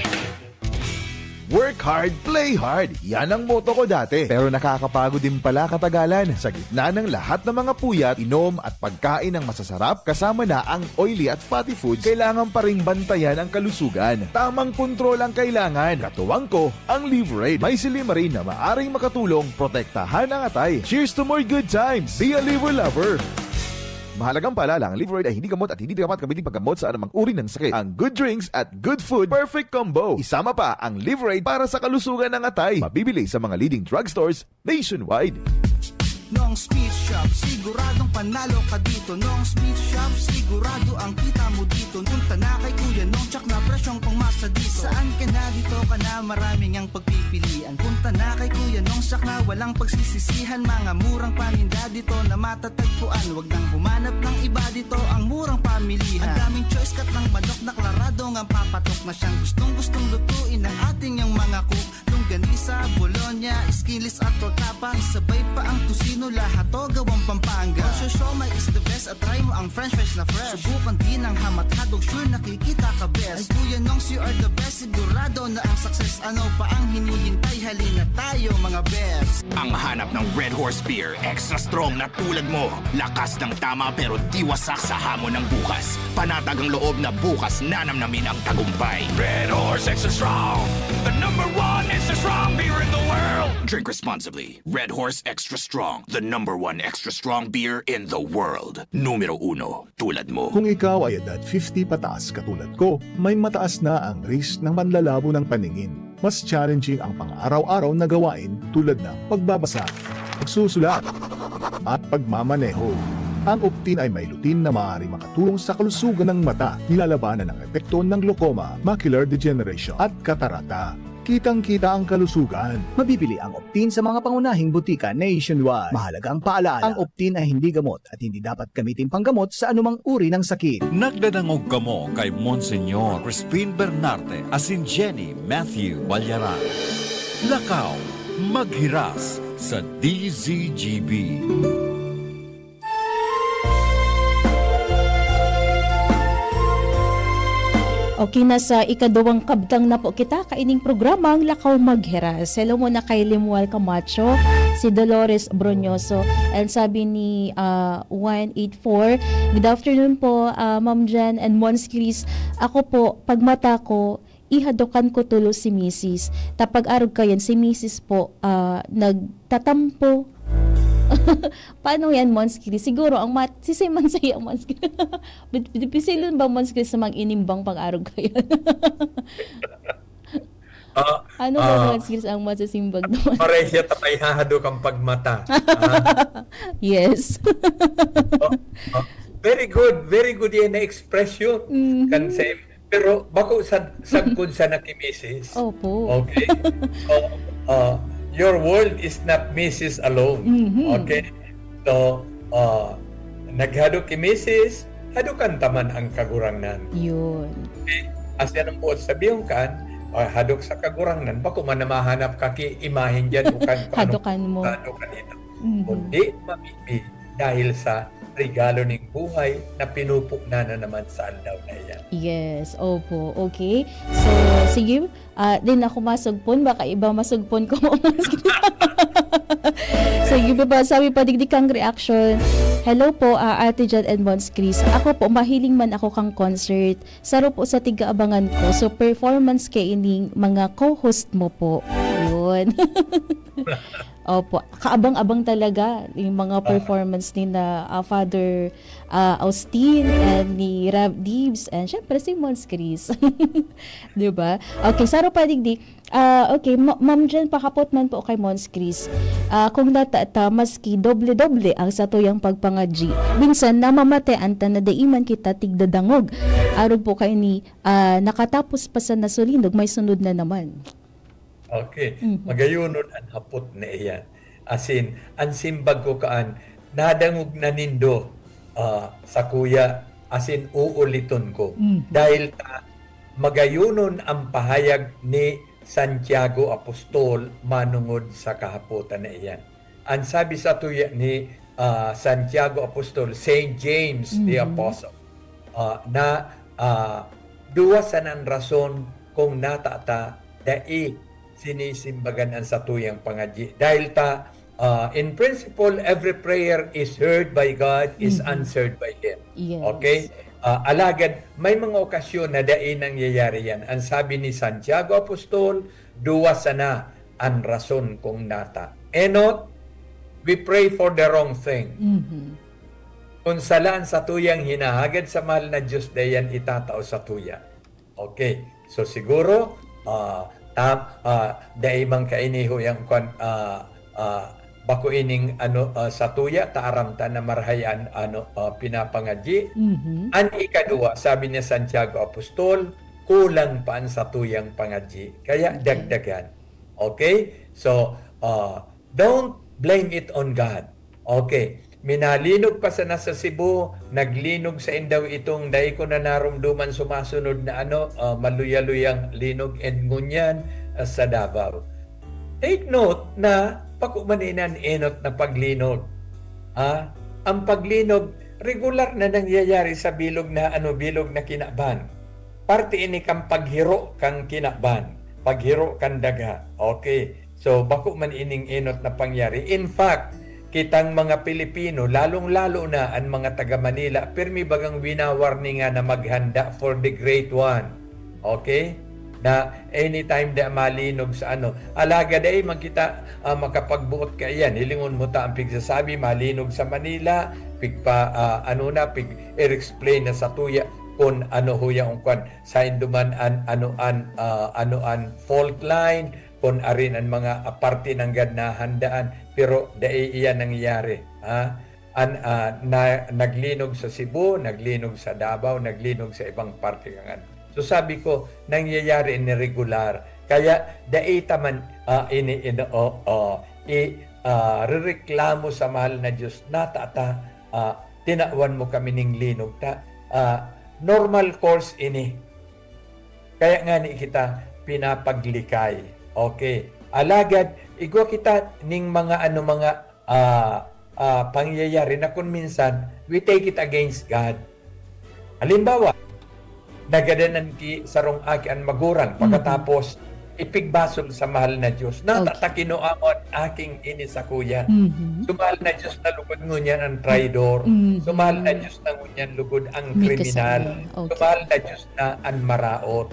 Work hard, play hard. Yan ang motto ko dati. Pero nakakapagod din pala katagalan. Sa gitna ng lahat ng mga puyat, inom at pagkain ng masasarap, kasama na ang oily at fatty foods, kailangan pa ring bantayan ang kalusugan. Tamang kontrol ang kailangan. Katuwang ko, ang Liver Aid. May silimarin na maaring makatulong protektahan ang atay. Cheers to more good times! Be a Liver Lover! Mahalagang paalala, ang Liver Aid ay hindi gamot at hindi dapat gamitin paggamot sa anumang uri ng sakit. Ang good drinks at good food, perfect combo. Isama pa ang Liver Aid para sa kalusugan ng atay. Mabibili sa mga leading drugstores nationwide. Nong's Meat Shop, siguradong panalo ka dito. Nong's Meat Shop, sigurado ang kita mo dito. Punta na kay Kuya Nong, tsak na presyong pangmasa dito. Saan ka na, dito ka na, marami ngang pagpipilian. Punta na kay Kuya Nong, tsak na walang pagsisisihan. Mga murang paninda dito na matatagpuan. Wag nang humanap ng iba, dito ang murang pamilihan. Ang daming choice, cut ng manok na klarado ngang papatok na siyang gustong-gustong lutuin ng ating yang mga cook. Longganisa, bologna, skinless at torta pa. Isabay pa ang tocino, lahat to gawang Pampanga. Osyo Siomai is the best at try mo ang french fries na fresh. Subukan din ang ham at hotdog, sure nakikita ka best. Ay Kuya Nongs, you are the best, sigurado na ang success. Ano pa ang hinihintay? Halina tayo, mga best. Ang hanap ng Red Horse Beer, extra strong na tulad mo. Lakas ng tama pero di wasak sa hamon ng bukas. Panatag ang loob na bukas nanamnamin ang tagumpay. Red Horse Extra Strong, the number one extra strong beer in the world. Drink responsibly. Red Horse Extra Strong, the number one extra strong beer in the world. Numero uno, tulad mo. Kung ikaw ay edad fifty pataas katulad ko, may mataas na ang risk ng panlalabo ng paningin. Mas challenging ang pang-araw-araw na gawain tulad ng pagbabasa, pagsusulat, at pagmamaneho. Ang Optin ay may lutein na maaaring makatulong sa kalusugan ng mata, nilalabanan ang epekto ng glaucoma, macular degeneration, at katarata. Kitang-kita ang kalusugan. Mabibili ang Optin sa mga pangunahing butika nationwide. Mahalagang paalaala, ang Optin ay hindi gamot at hindi dapat gamitin panggamot sa anumang uri ng sakit. Nagdadangog kamo kay Monsignor Crispin Bernarte asin Jenny Matthew Balyaran. Lakaw, maghiras sa D Z G B. Okay, nasa ikaduwang kabtang na po kita kaining programang Lakaw Maghiras. Hello muna kay Lemuel Camacho, si Dolores Broñoso, and sabi ni, ah, one eight four, "Good afternoon po, ah, Ma'am Jen and Mons Chris. Ako po, pag mata ko, ihadokan ko tulos si misis. Ta pag-arog kayan, si misis po, ah, nagtatampo." Paano yan, Mons Chris? Siguro ang mat-, si Simon sa'yo, Mons Chris. Bit-, bit-, pisilon ba, Mons Chris, sa mag-inimbang pag-arog kayan? Ah, Ano ba, ah, Mons Chris, ang masasimbag naman? Pareho siya ta may hahadok ang pagmata. Ah. Yes. Oh, oh. Very good, very good yan na expression. Mhm. Kan Sim. Pero bako sad, sagkod sa nakimisis. Opo. Okay? So, ah, your world is not misis alone. Mhm. Okay? So, ah, naghadok ki misis, hadokan ta man ang kagurangnan. Yun. Okay? As yan ang buot sabihon kan, ah, hadok sa Kagurangnan, bako man na mahanap ka ki imahen diyan o kan, kung ano, hadokan mo. Hadokan ito. Mhm. Kundi mamibi dahil sa regalo ning buhay na pinupo na, na naman sa aldaw na iyan. Yes, opo. Okay. So, sige, ah, din ako masugpon, baka iba masugpon ko mo. Sige pa, sabi pa, digdi kang reaction. Hello po, ah, Ate Jan and Mons Chris. Ako po, mahiling man ako kang concert. Saro po sa tigaabangan ko. So, performance kay ining mga co-host mo po. Yun. Opo. Kaabang-abang talaga yung mga, ah, performance ni na, ah, Father, ah, Austin and ni Rev Dibs and syempre si Mons Chris. Di ba? Okay, saro pa digdi. Ah, okay, Ma-, Ma'am Jen, pakapot man po kay Mons Chris. Ah, kung nata ta, maski doble-doble ang satuyang pagpangadyi, minsan namamatean ta na dai man kita tigdadangog. Arog po kayo ni, ah, nakatapos pa sa nasulinog, may sunod na naman. Okay. Mhm. Magayonon an hapot na iyan. Asin, an simbag ko kaan, nadangog na nindo, ah, sakuya, asin uuliton ko. Mhm. Dahil ta, magayonon ang pahayag ni Santiago Apostol manongod sa kahapotan na iyan. An sabi satuya ni, ah, Santiago Apostol, Saint James the, mhm, Apostle, ah, na, ah, duwa sanang rason kung nata ta dai sinisimbagan an satuyang pangadyi. Dahil ta, ah, in principle, every prayer is heard by God, is, mhm, answered by Him. Yes. Okay? Ah, alagad, may mga okasyon na dai nangyayari yan. Ang sabi ni Santiago Apostol, duwa sana an rason kung nata. Enot, we pray for the wrong thing. Mhm. Kung sala an satuyang hinahagad sa mahal na Diyos, dai yan itatao satuya. Okay. So, siguro, ah, tam-, ah, dai man kaini ho yang kwan, ah, ah, bako ining ano, ah, satuya, ta aram ta na marahay an ano, ah, pinapangadyi. Mhm. An ikaduwa, sabi ni Santiago Apostol, kulang pa an satuyang pangadyi. Kaya, okay, dagdagan. Okay? So, ah, don't blame it on God. Okay. Minalinog pa sana sa Cebu, naglinog sa indaw itong dai ko na narumduman sumasunod na ano, ah, maluya-luyang linog and ngunyan, ah, sa Davao. Take note na bako man inan enot na paglinog. Ah, ang paglinog, regular na nangyayari sa bilog na ano, bilog na kinaban. Parte ini kan paghiro kan kinaban, paghiro kan daga. Okay. So, bako man ining enot na pangyari. In fact, kitang mga Pilipino, lalong-lalo na an mga taga Manila, pirmi bagang winawarningan na maghanda for the great one. Okay? Na anytime da malinog sa ano. Alagad ay magkita, ah, makapagbuot ka iyan. Hilingon mo ta ang pigsasabi, malinog sa Manila, pigpa, ah, ano na, pig-explain na satuya kung ano ho yung kwan. Sain duman an, ano an, ah, ano an fault line, kung arin an mga, ah, parte nanggad na handaan, pero dai iyan nangyayari, ha? An, ah, na, naglinog sa Cebu, naglinog sa Davao, naglinog sa ibang parte kan ano. So sabi ko, nangyayari ini regular. Kaya dai ta man, ah, ini, ini, o, o, i, ah, rereklamo sa mahal na Diyos, nata ta, ah, tinawan mo kami ning linog ta, ah, normal course ini. Kaya ngani kita pinapaglikay. Okay. Alagad, igwa kita ning mga ano, mga, ah, ah, pangyayari na kung minsan, we take it against God. Halimbawa, nagadanan ki sarong aki an magurang, mhm, pagkatapos ipigbasol sa mahal na Diyos. Nata, okay, ta kinua mo an aking ini sakuya. Mhm. So, mahal na Diyos na lugod ngunyan ang traidor. Mhm. So, mahal na Diyos na ngunyan lugod ang kriminal. May kasama. So, okay, mahal na Diyos na an maraot.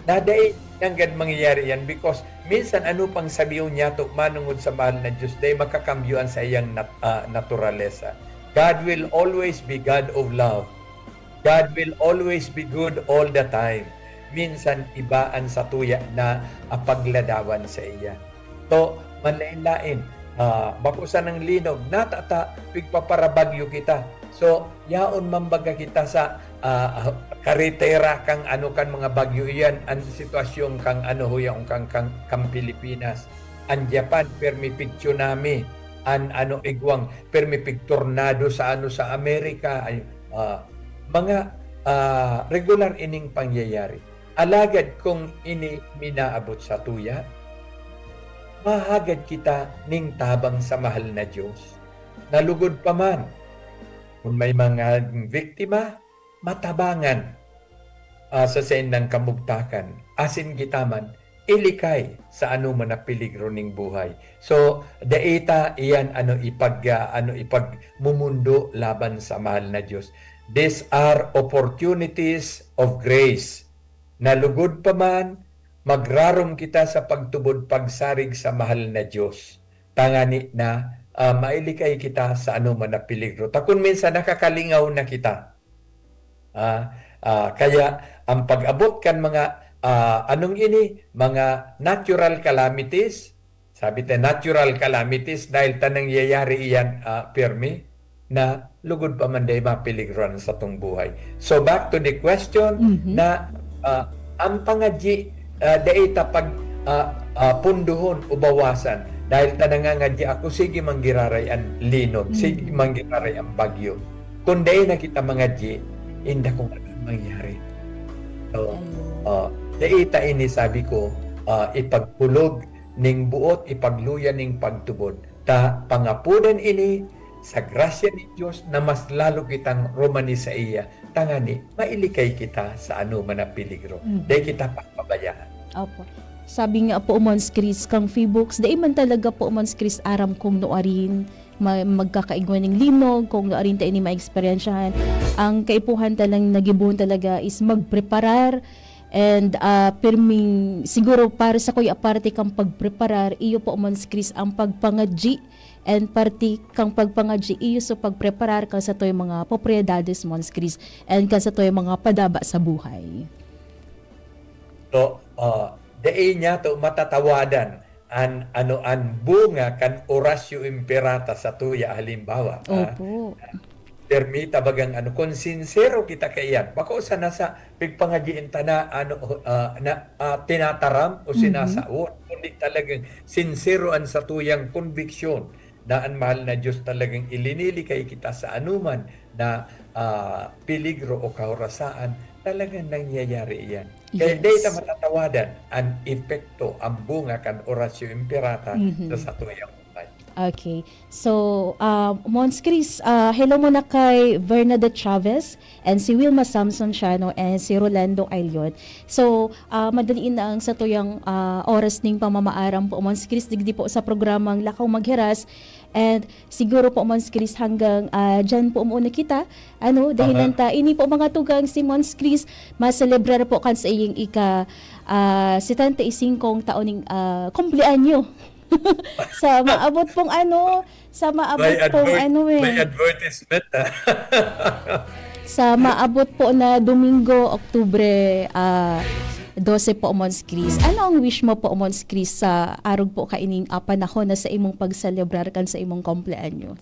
Na dai nanggad mangyayari yan because minsan ano pang sabihon niya to manungod sa mahal na Diyos, dai makakambyo an saiyang nat-, ah, naturalesa. God will always be God of love. God will always be good all the time. Minsan, iba an satuya na, ah, pagladawan saiya. So, manlaen-laen, ah, bako sanang linog, nata ta, pigpaparabagyo kita. So, yaon man baga kita sa, ah, karetera kan ano, kan mga bagyo iyan, an sitwasyon kan ano, huyaon kan, kan, kan Pilipinas. An Japan, pirmi pig-tsunami, an ano, igwang, pirmi pig-tornado sa ano, sa Amerika. Ay, ah, mga, ah, regular ining pangyayari. Alagad kun ini minaabot satuya, mahagad kita nin tabang sa mahal na Dios. Na lugod pa man, kun may mga biktima, matabangan, ah, sa saindang kamugtakan, asin kita man ilikay sa anoman na peligro nin buhay. So, dai ta iyan ano ipag-, ah, ano ipagmumundo laban sa mahal na Dios. These are opportunities of grace, na lugod pa man, magrarom kita sa pagtubod pagsarig sa mahal na Dios, tangani na, ah, mailikay kita sa anoman na peligro. Ta kun minsan nakakalingaw na kita. Ah, ah, kaya ang pag-abot kan mga, ah, anong ini, mga natural calamities, sabi ta natural calamities dahil ta nangyayari iyan, ah, pirmi, na lugod pa man dai mapeligro an satong buhay. So, back to the question Mhm. na, ah, ang pangadyi, ah, dai ta pag, ah, ah, punduhon o bawasan. Dahil ta nangangadyi ako, sige man giraray an linog, sige Mhm. man giraray an bagyo. Kun dai na kita mangadyi, inda kung ano mangyari. So, Ayun. ah, dai ta ini, sabi ko, ah, ipagkulog ning buot, ipagluya ning pagtubod. Ta pangapodan ini sa grasya nin Dios na mas lalo kitang rumani saiya, tangani mailikay kita sa anoman na peligro. Mhm. Dai kita papabayaan. Opo. Sabi nga po, Mons Chris, kang Fibooks, dai man talaga po, Mons Chris, aram kung nuarin ma-, magkakaigwa ning linog, kung nuarin ta ini maeksperyensyahan. Ang kaipuhan talang nagibohon talaga is magpreparar and, ah, pirming, siguro para sakuya, parte kang pagpreparar, iyo po, Mons Chris, ang pagpangadyi, and parte kang pagpangadyi, iyo sa pagpreparar kan satoy mga propiedades, Mons Chris, and kan satoy mga padaba sa buhay. So, ah, dai niyato matatawadan an, ano, an bunga kan Oratio Imperata satuya, halimbawa, ah, Opo. pirmi ta bagang ano, kun sinsero kita kaiyan, bako sana sa pigpangadyian ta na, ano, ah, na, ah, tinataram o Mhm. sinasawot, kundi talagang sinsero an satuyang konbiksyon na an mahal na Dios talagang ilinilikay kita sa anuman na, ah, peligro o kahorasaan, talagang nangyayari iyan. Kaya Yes. dai ta matatawadan an epekto, an bunga kan Oratio Imperata Mhm. sa satuyang buhay. Okay. So, ah, Mons Chris, ah, hello muna kay Bernadette Chavez and si Wilma Samson Siano and si Rolando Ailion. So, ah, madaliin na ang satuyang, ah, oras ning pamamaaram po, Mons Chris, digdi po sa programang Lakaw Maghiras. And siguro po, Mons Chris, hanggang, ah, diyan po muna kita. Ano, dahilan Aha. ta, ini po mga tugang si Mons Chris, maselebrar po kan sa iyong ika, ah, setenta y cinco taon ning, ah, kumpleanyo. Sa maabot pong ano, sa maabot May pong advert-, ano eh. may advertisement, ah. Sa maabot po na Domingo, Oktubre, ah, dose po, Mons Chris. Ano ang wish mo po, Mons Chris, sa arog po kaining, ah, panahon na sa imong pagselebrar kan sa imong kumpleanyo?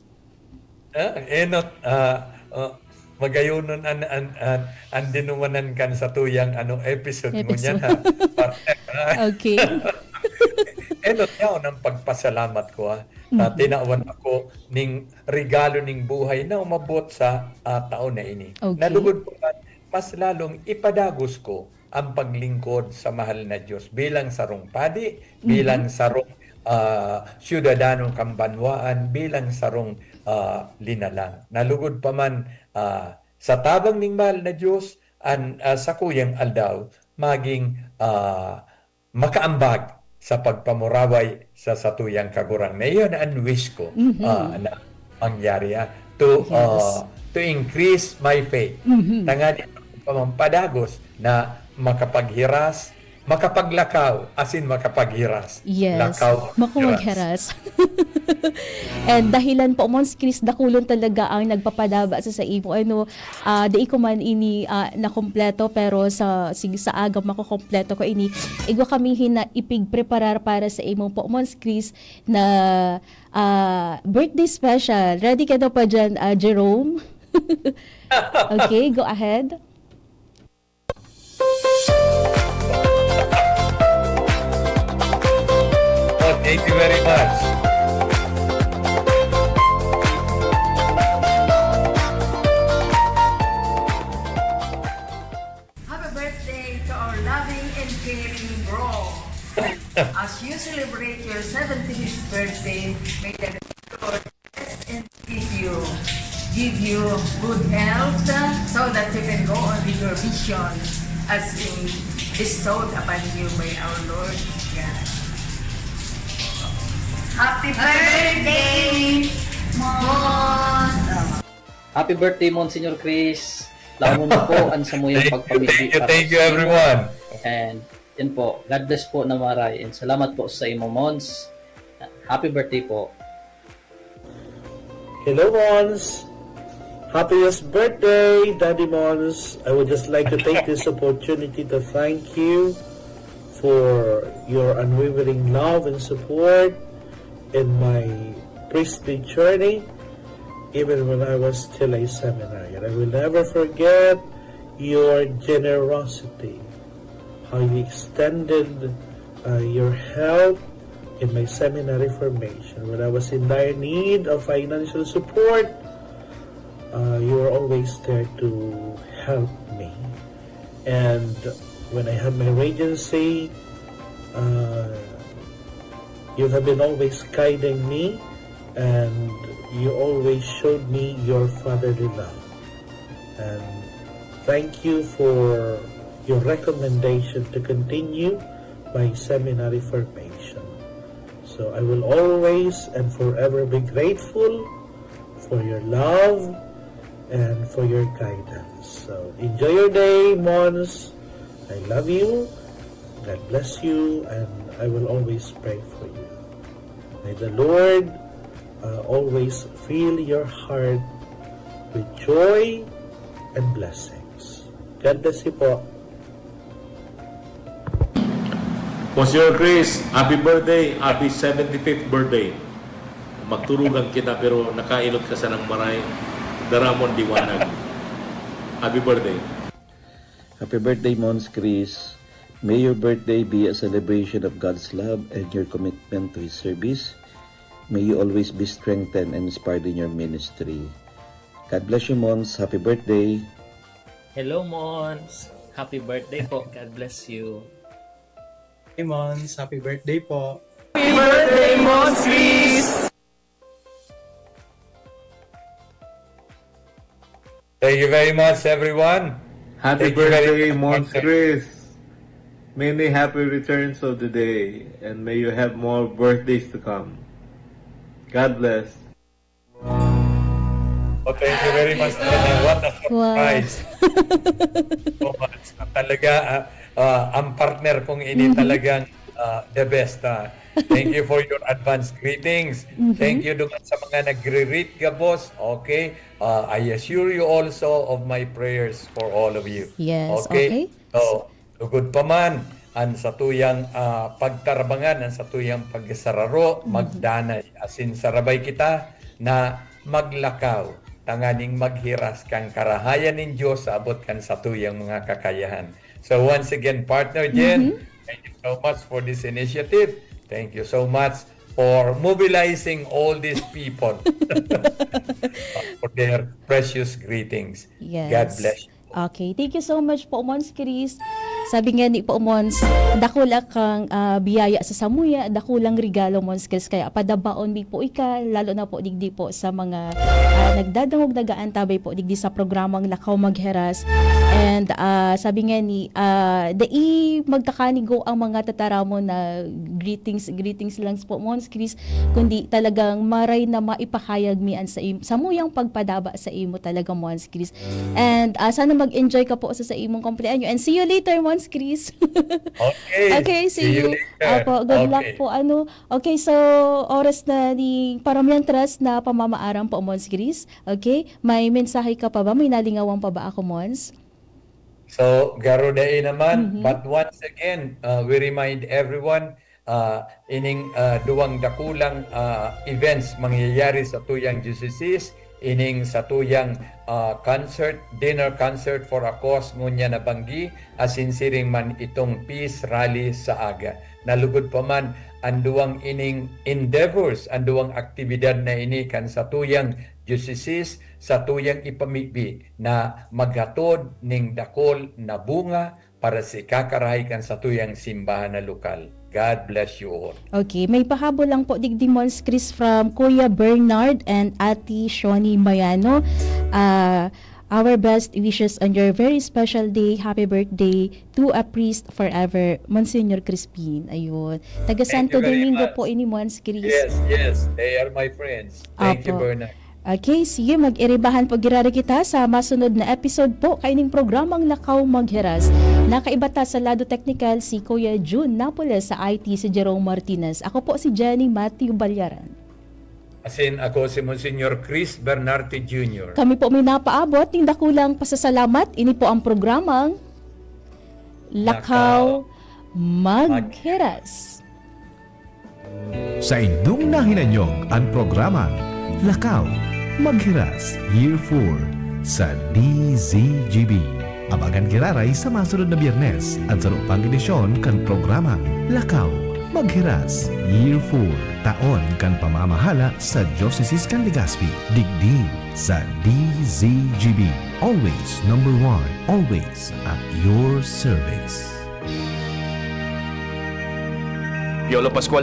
Ah, enot, ah, ah, magayonon an, an, an, an dinumanan kan satuyang, ano, episode Episode. ngunyan, ha, partner, ha? Okay. Enot yaon ang pagpasalamat ko, ha. Ta Mhm. tinawan ako ning regalo ning buhay na umabot sa, ah, taon na ini. Okay. Na lugod pa man, mas lalong ipadagos ko ang paglingkod sa mahal na Diyos bilang sarong padi, Mhm. bilang sarong, ah, syudadano kan banwaan, bilang sarong, ah, linalang. Na lugod pa man, ah, sa tabang ning mahal na Diyos, an, ah, sakuyang aldaw, maging, ah, makaambag sa pagpamuraway sa satuyang Kagurangnan. Iyon an wish ko, Mhm. ah, na mangyari, ah, to, Yes. ah, to increase my faith. Mhm. Tangani pa man padagos na makapaghiras, makapaglakaw, asin makapaghiras. Yes. Lakaw, Makong hiras. maghiras. And dahilan po, Mons Chris, dakulon talaga ang nagpapadaba sa, sa imo. Ano, ah, dai ko man ini, ah, nakompleto, pero sa, sige, sa aga makokompleto ko ini. Igwa kami hina ipigpreparar para sa imo po, Mons Chris, na, ah, birthday special. Ready ka na pa dyan, ah, Jerome? Okay, go ahead. Oh, thank you very much. Happy birthday to our loving your seventieth birthday, may the Lord bless and keep you, give you good health, uh, so that you can go on with your mission as in bestowed upon you by our Lord God. Happy birthday, Mon! Happy birthday, Monsignor Chris. Laomon po an samuyang Thank you, pagpamigdi thank you, para thank you, sa everyone. And yun po, God bless po na maray. And salamat po sa imo, Mons. Happy birthday po. Hello, Mons. Happiest birthday, Daddy Mons. I would just like to take this opportunity to thank you for your unwavering love and support in my priestly journey, even when I was still a seminarian. I will never forget your generosity, how you extended uh, your help in my seminary formation. When I was in dire need of financial support, uh, you were always there to help me. And when I had my regency, uh, you have been always guiding me, and you always showed me your fatherly love. And thank you for your recommendation to continue my seminary formation. So I will always and forever be grateful for your love and for your guidance. So enjoy your day, Mons. I love you. God bless you, and I will always pray for you. May the Lord uh, always fill your heart with joy and blessings. God bless you po. Monsignor Chris, happy birthday, happy seventy-fifth birthday. Magturugan kita pero nakailot ka sa nang maray, daramon liwanag. Happy birthday. Happy birthday, Mons Chris. May your birthday be a celebration of God's love and your commitment to His service. May you always be strengthened and inspired in your ministry. God bless you, Mons. Happy birthday. Hello, Mons. Happy birthday po. God bless you. Hey, Mons. Happy birthday po. Happy birthday, Mons Chris! Thank you very much, everyone. Happy Thank you very birthday, much, Mons Mons. Chris. Many happy returns of the day, and may you have more birthdays to come. God bless. Oh, thank you very much, Tony. What a surprise. So much. Talaga, ah, ah, ang partner kong ini talagang ah, the best. Ah. Thank you for your advance greetings. Thank you doon sa mga nagre-read gabos. Okay? Ah, I assure you also of my prayers for all of you. Yes, Okay? okay. So, lugod pa man, ang satuyang ah, pagtarbangan, ang satuyang pagsararo, magdanay. Asin sarabay kita na maglakaw, tanganing maghiras kan karahayan nin Dios sa abot kan satuyang mga kakayahan. So once again, partner Jen, thank you so much for this initiative. Thank you so much for mobilizing all these people for their precious greetings. Yes. God bless you. Okay, thank you so much po, Mons Chris. Sabi nga ni po, Mons, dakula kang ah, biyaya sa samuya, dakulang regalo, Mons Chris. Kaya padabaon mi po ika, lalo na po digdi po sa mga ah, nagdadangog, nagaantabay po digdi sa programang Lakaw Magheras. And ah, sabi nga ni, ah, dai magkakanigo ang mga tataramon na greetings, greetings lang po, Mons Chris, kundi talagang maray na maipahayag mi an sa im- samuyang pagpadaba sa imo talaga, Mons Chris. And ah, sana mag-enjoy ka po sa, sa imong kumpleanyo. And see you later, Mons Chris. Okay. Okay, see you. later. Apo, good luck Okay. po. Ano? Okay, so oras na ni para mientras na pamamaaram po, Mons Chris. Okay? May mensahe ka pa ba? May nalingawan pa ba ako, Mons? So, garo dai naman, but once again, uh, we remind everyone, uh, ining uh, duwang dakulang uh, events mangyayari sa tuyang diocese, ining sa tuyang uh, concert, dinner concert for a cause ngunyan na banggi, asin siring man itong peace rally sa aga. Nalugod pa man ang duwang ining endeavors, ang duwang aktibidad na ini kan sa tuyang diocese, sa tuyang ipamibi na maghatod ning dakul na bunga para sa ikakarahay kan satuyang simbahan na lokal. God bless you all. Okay, may pahabol lang po digdi, Mons Chris, from Kuya Bernard and Ate Shoni Mayano. Ah, our best wishes on your very special day. Happy birthday to a priest forever, Monsignor Crispin. Ayun. Taga Thank Santo you very Domingo much. Po ini, Mons Chris. Yes, yes, they are my friends. Thank you, Apo. Bernard. Okay, sige, mag-iribahan po girari kita sa masunod na episode po kaining programang Lakaw Maghiras. Nakaiba ta sa lado teknikal si Kuya Jun Napoles, sa I T si Jerome Martinez. Ako po si Jenny Matthew Balyaran. Asin ako si Monsignor Chris Bernarte Junior. Kami po may napaabot ning dakulang pasasalamat. Ini po ang programang Lakaw Lakaw Maghiras. Saindong nahinanyog an programang Lakaw Maghiras Year four sa D Z G B. Abagan giraray sa masunod na Biyernes an saro pang edisyon kan programang Lakaw Maghiras Year four, taon kan pamamahala sa Diocese kan Legazpi, digdi sa D Z G B. Always number one, always at your service. Piolo Pascual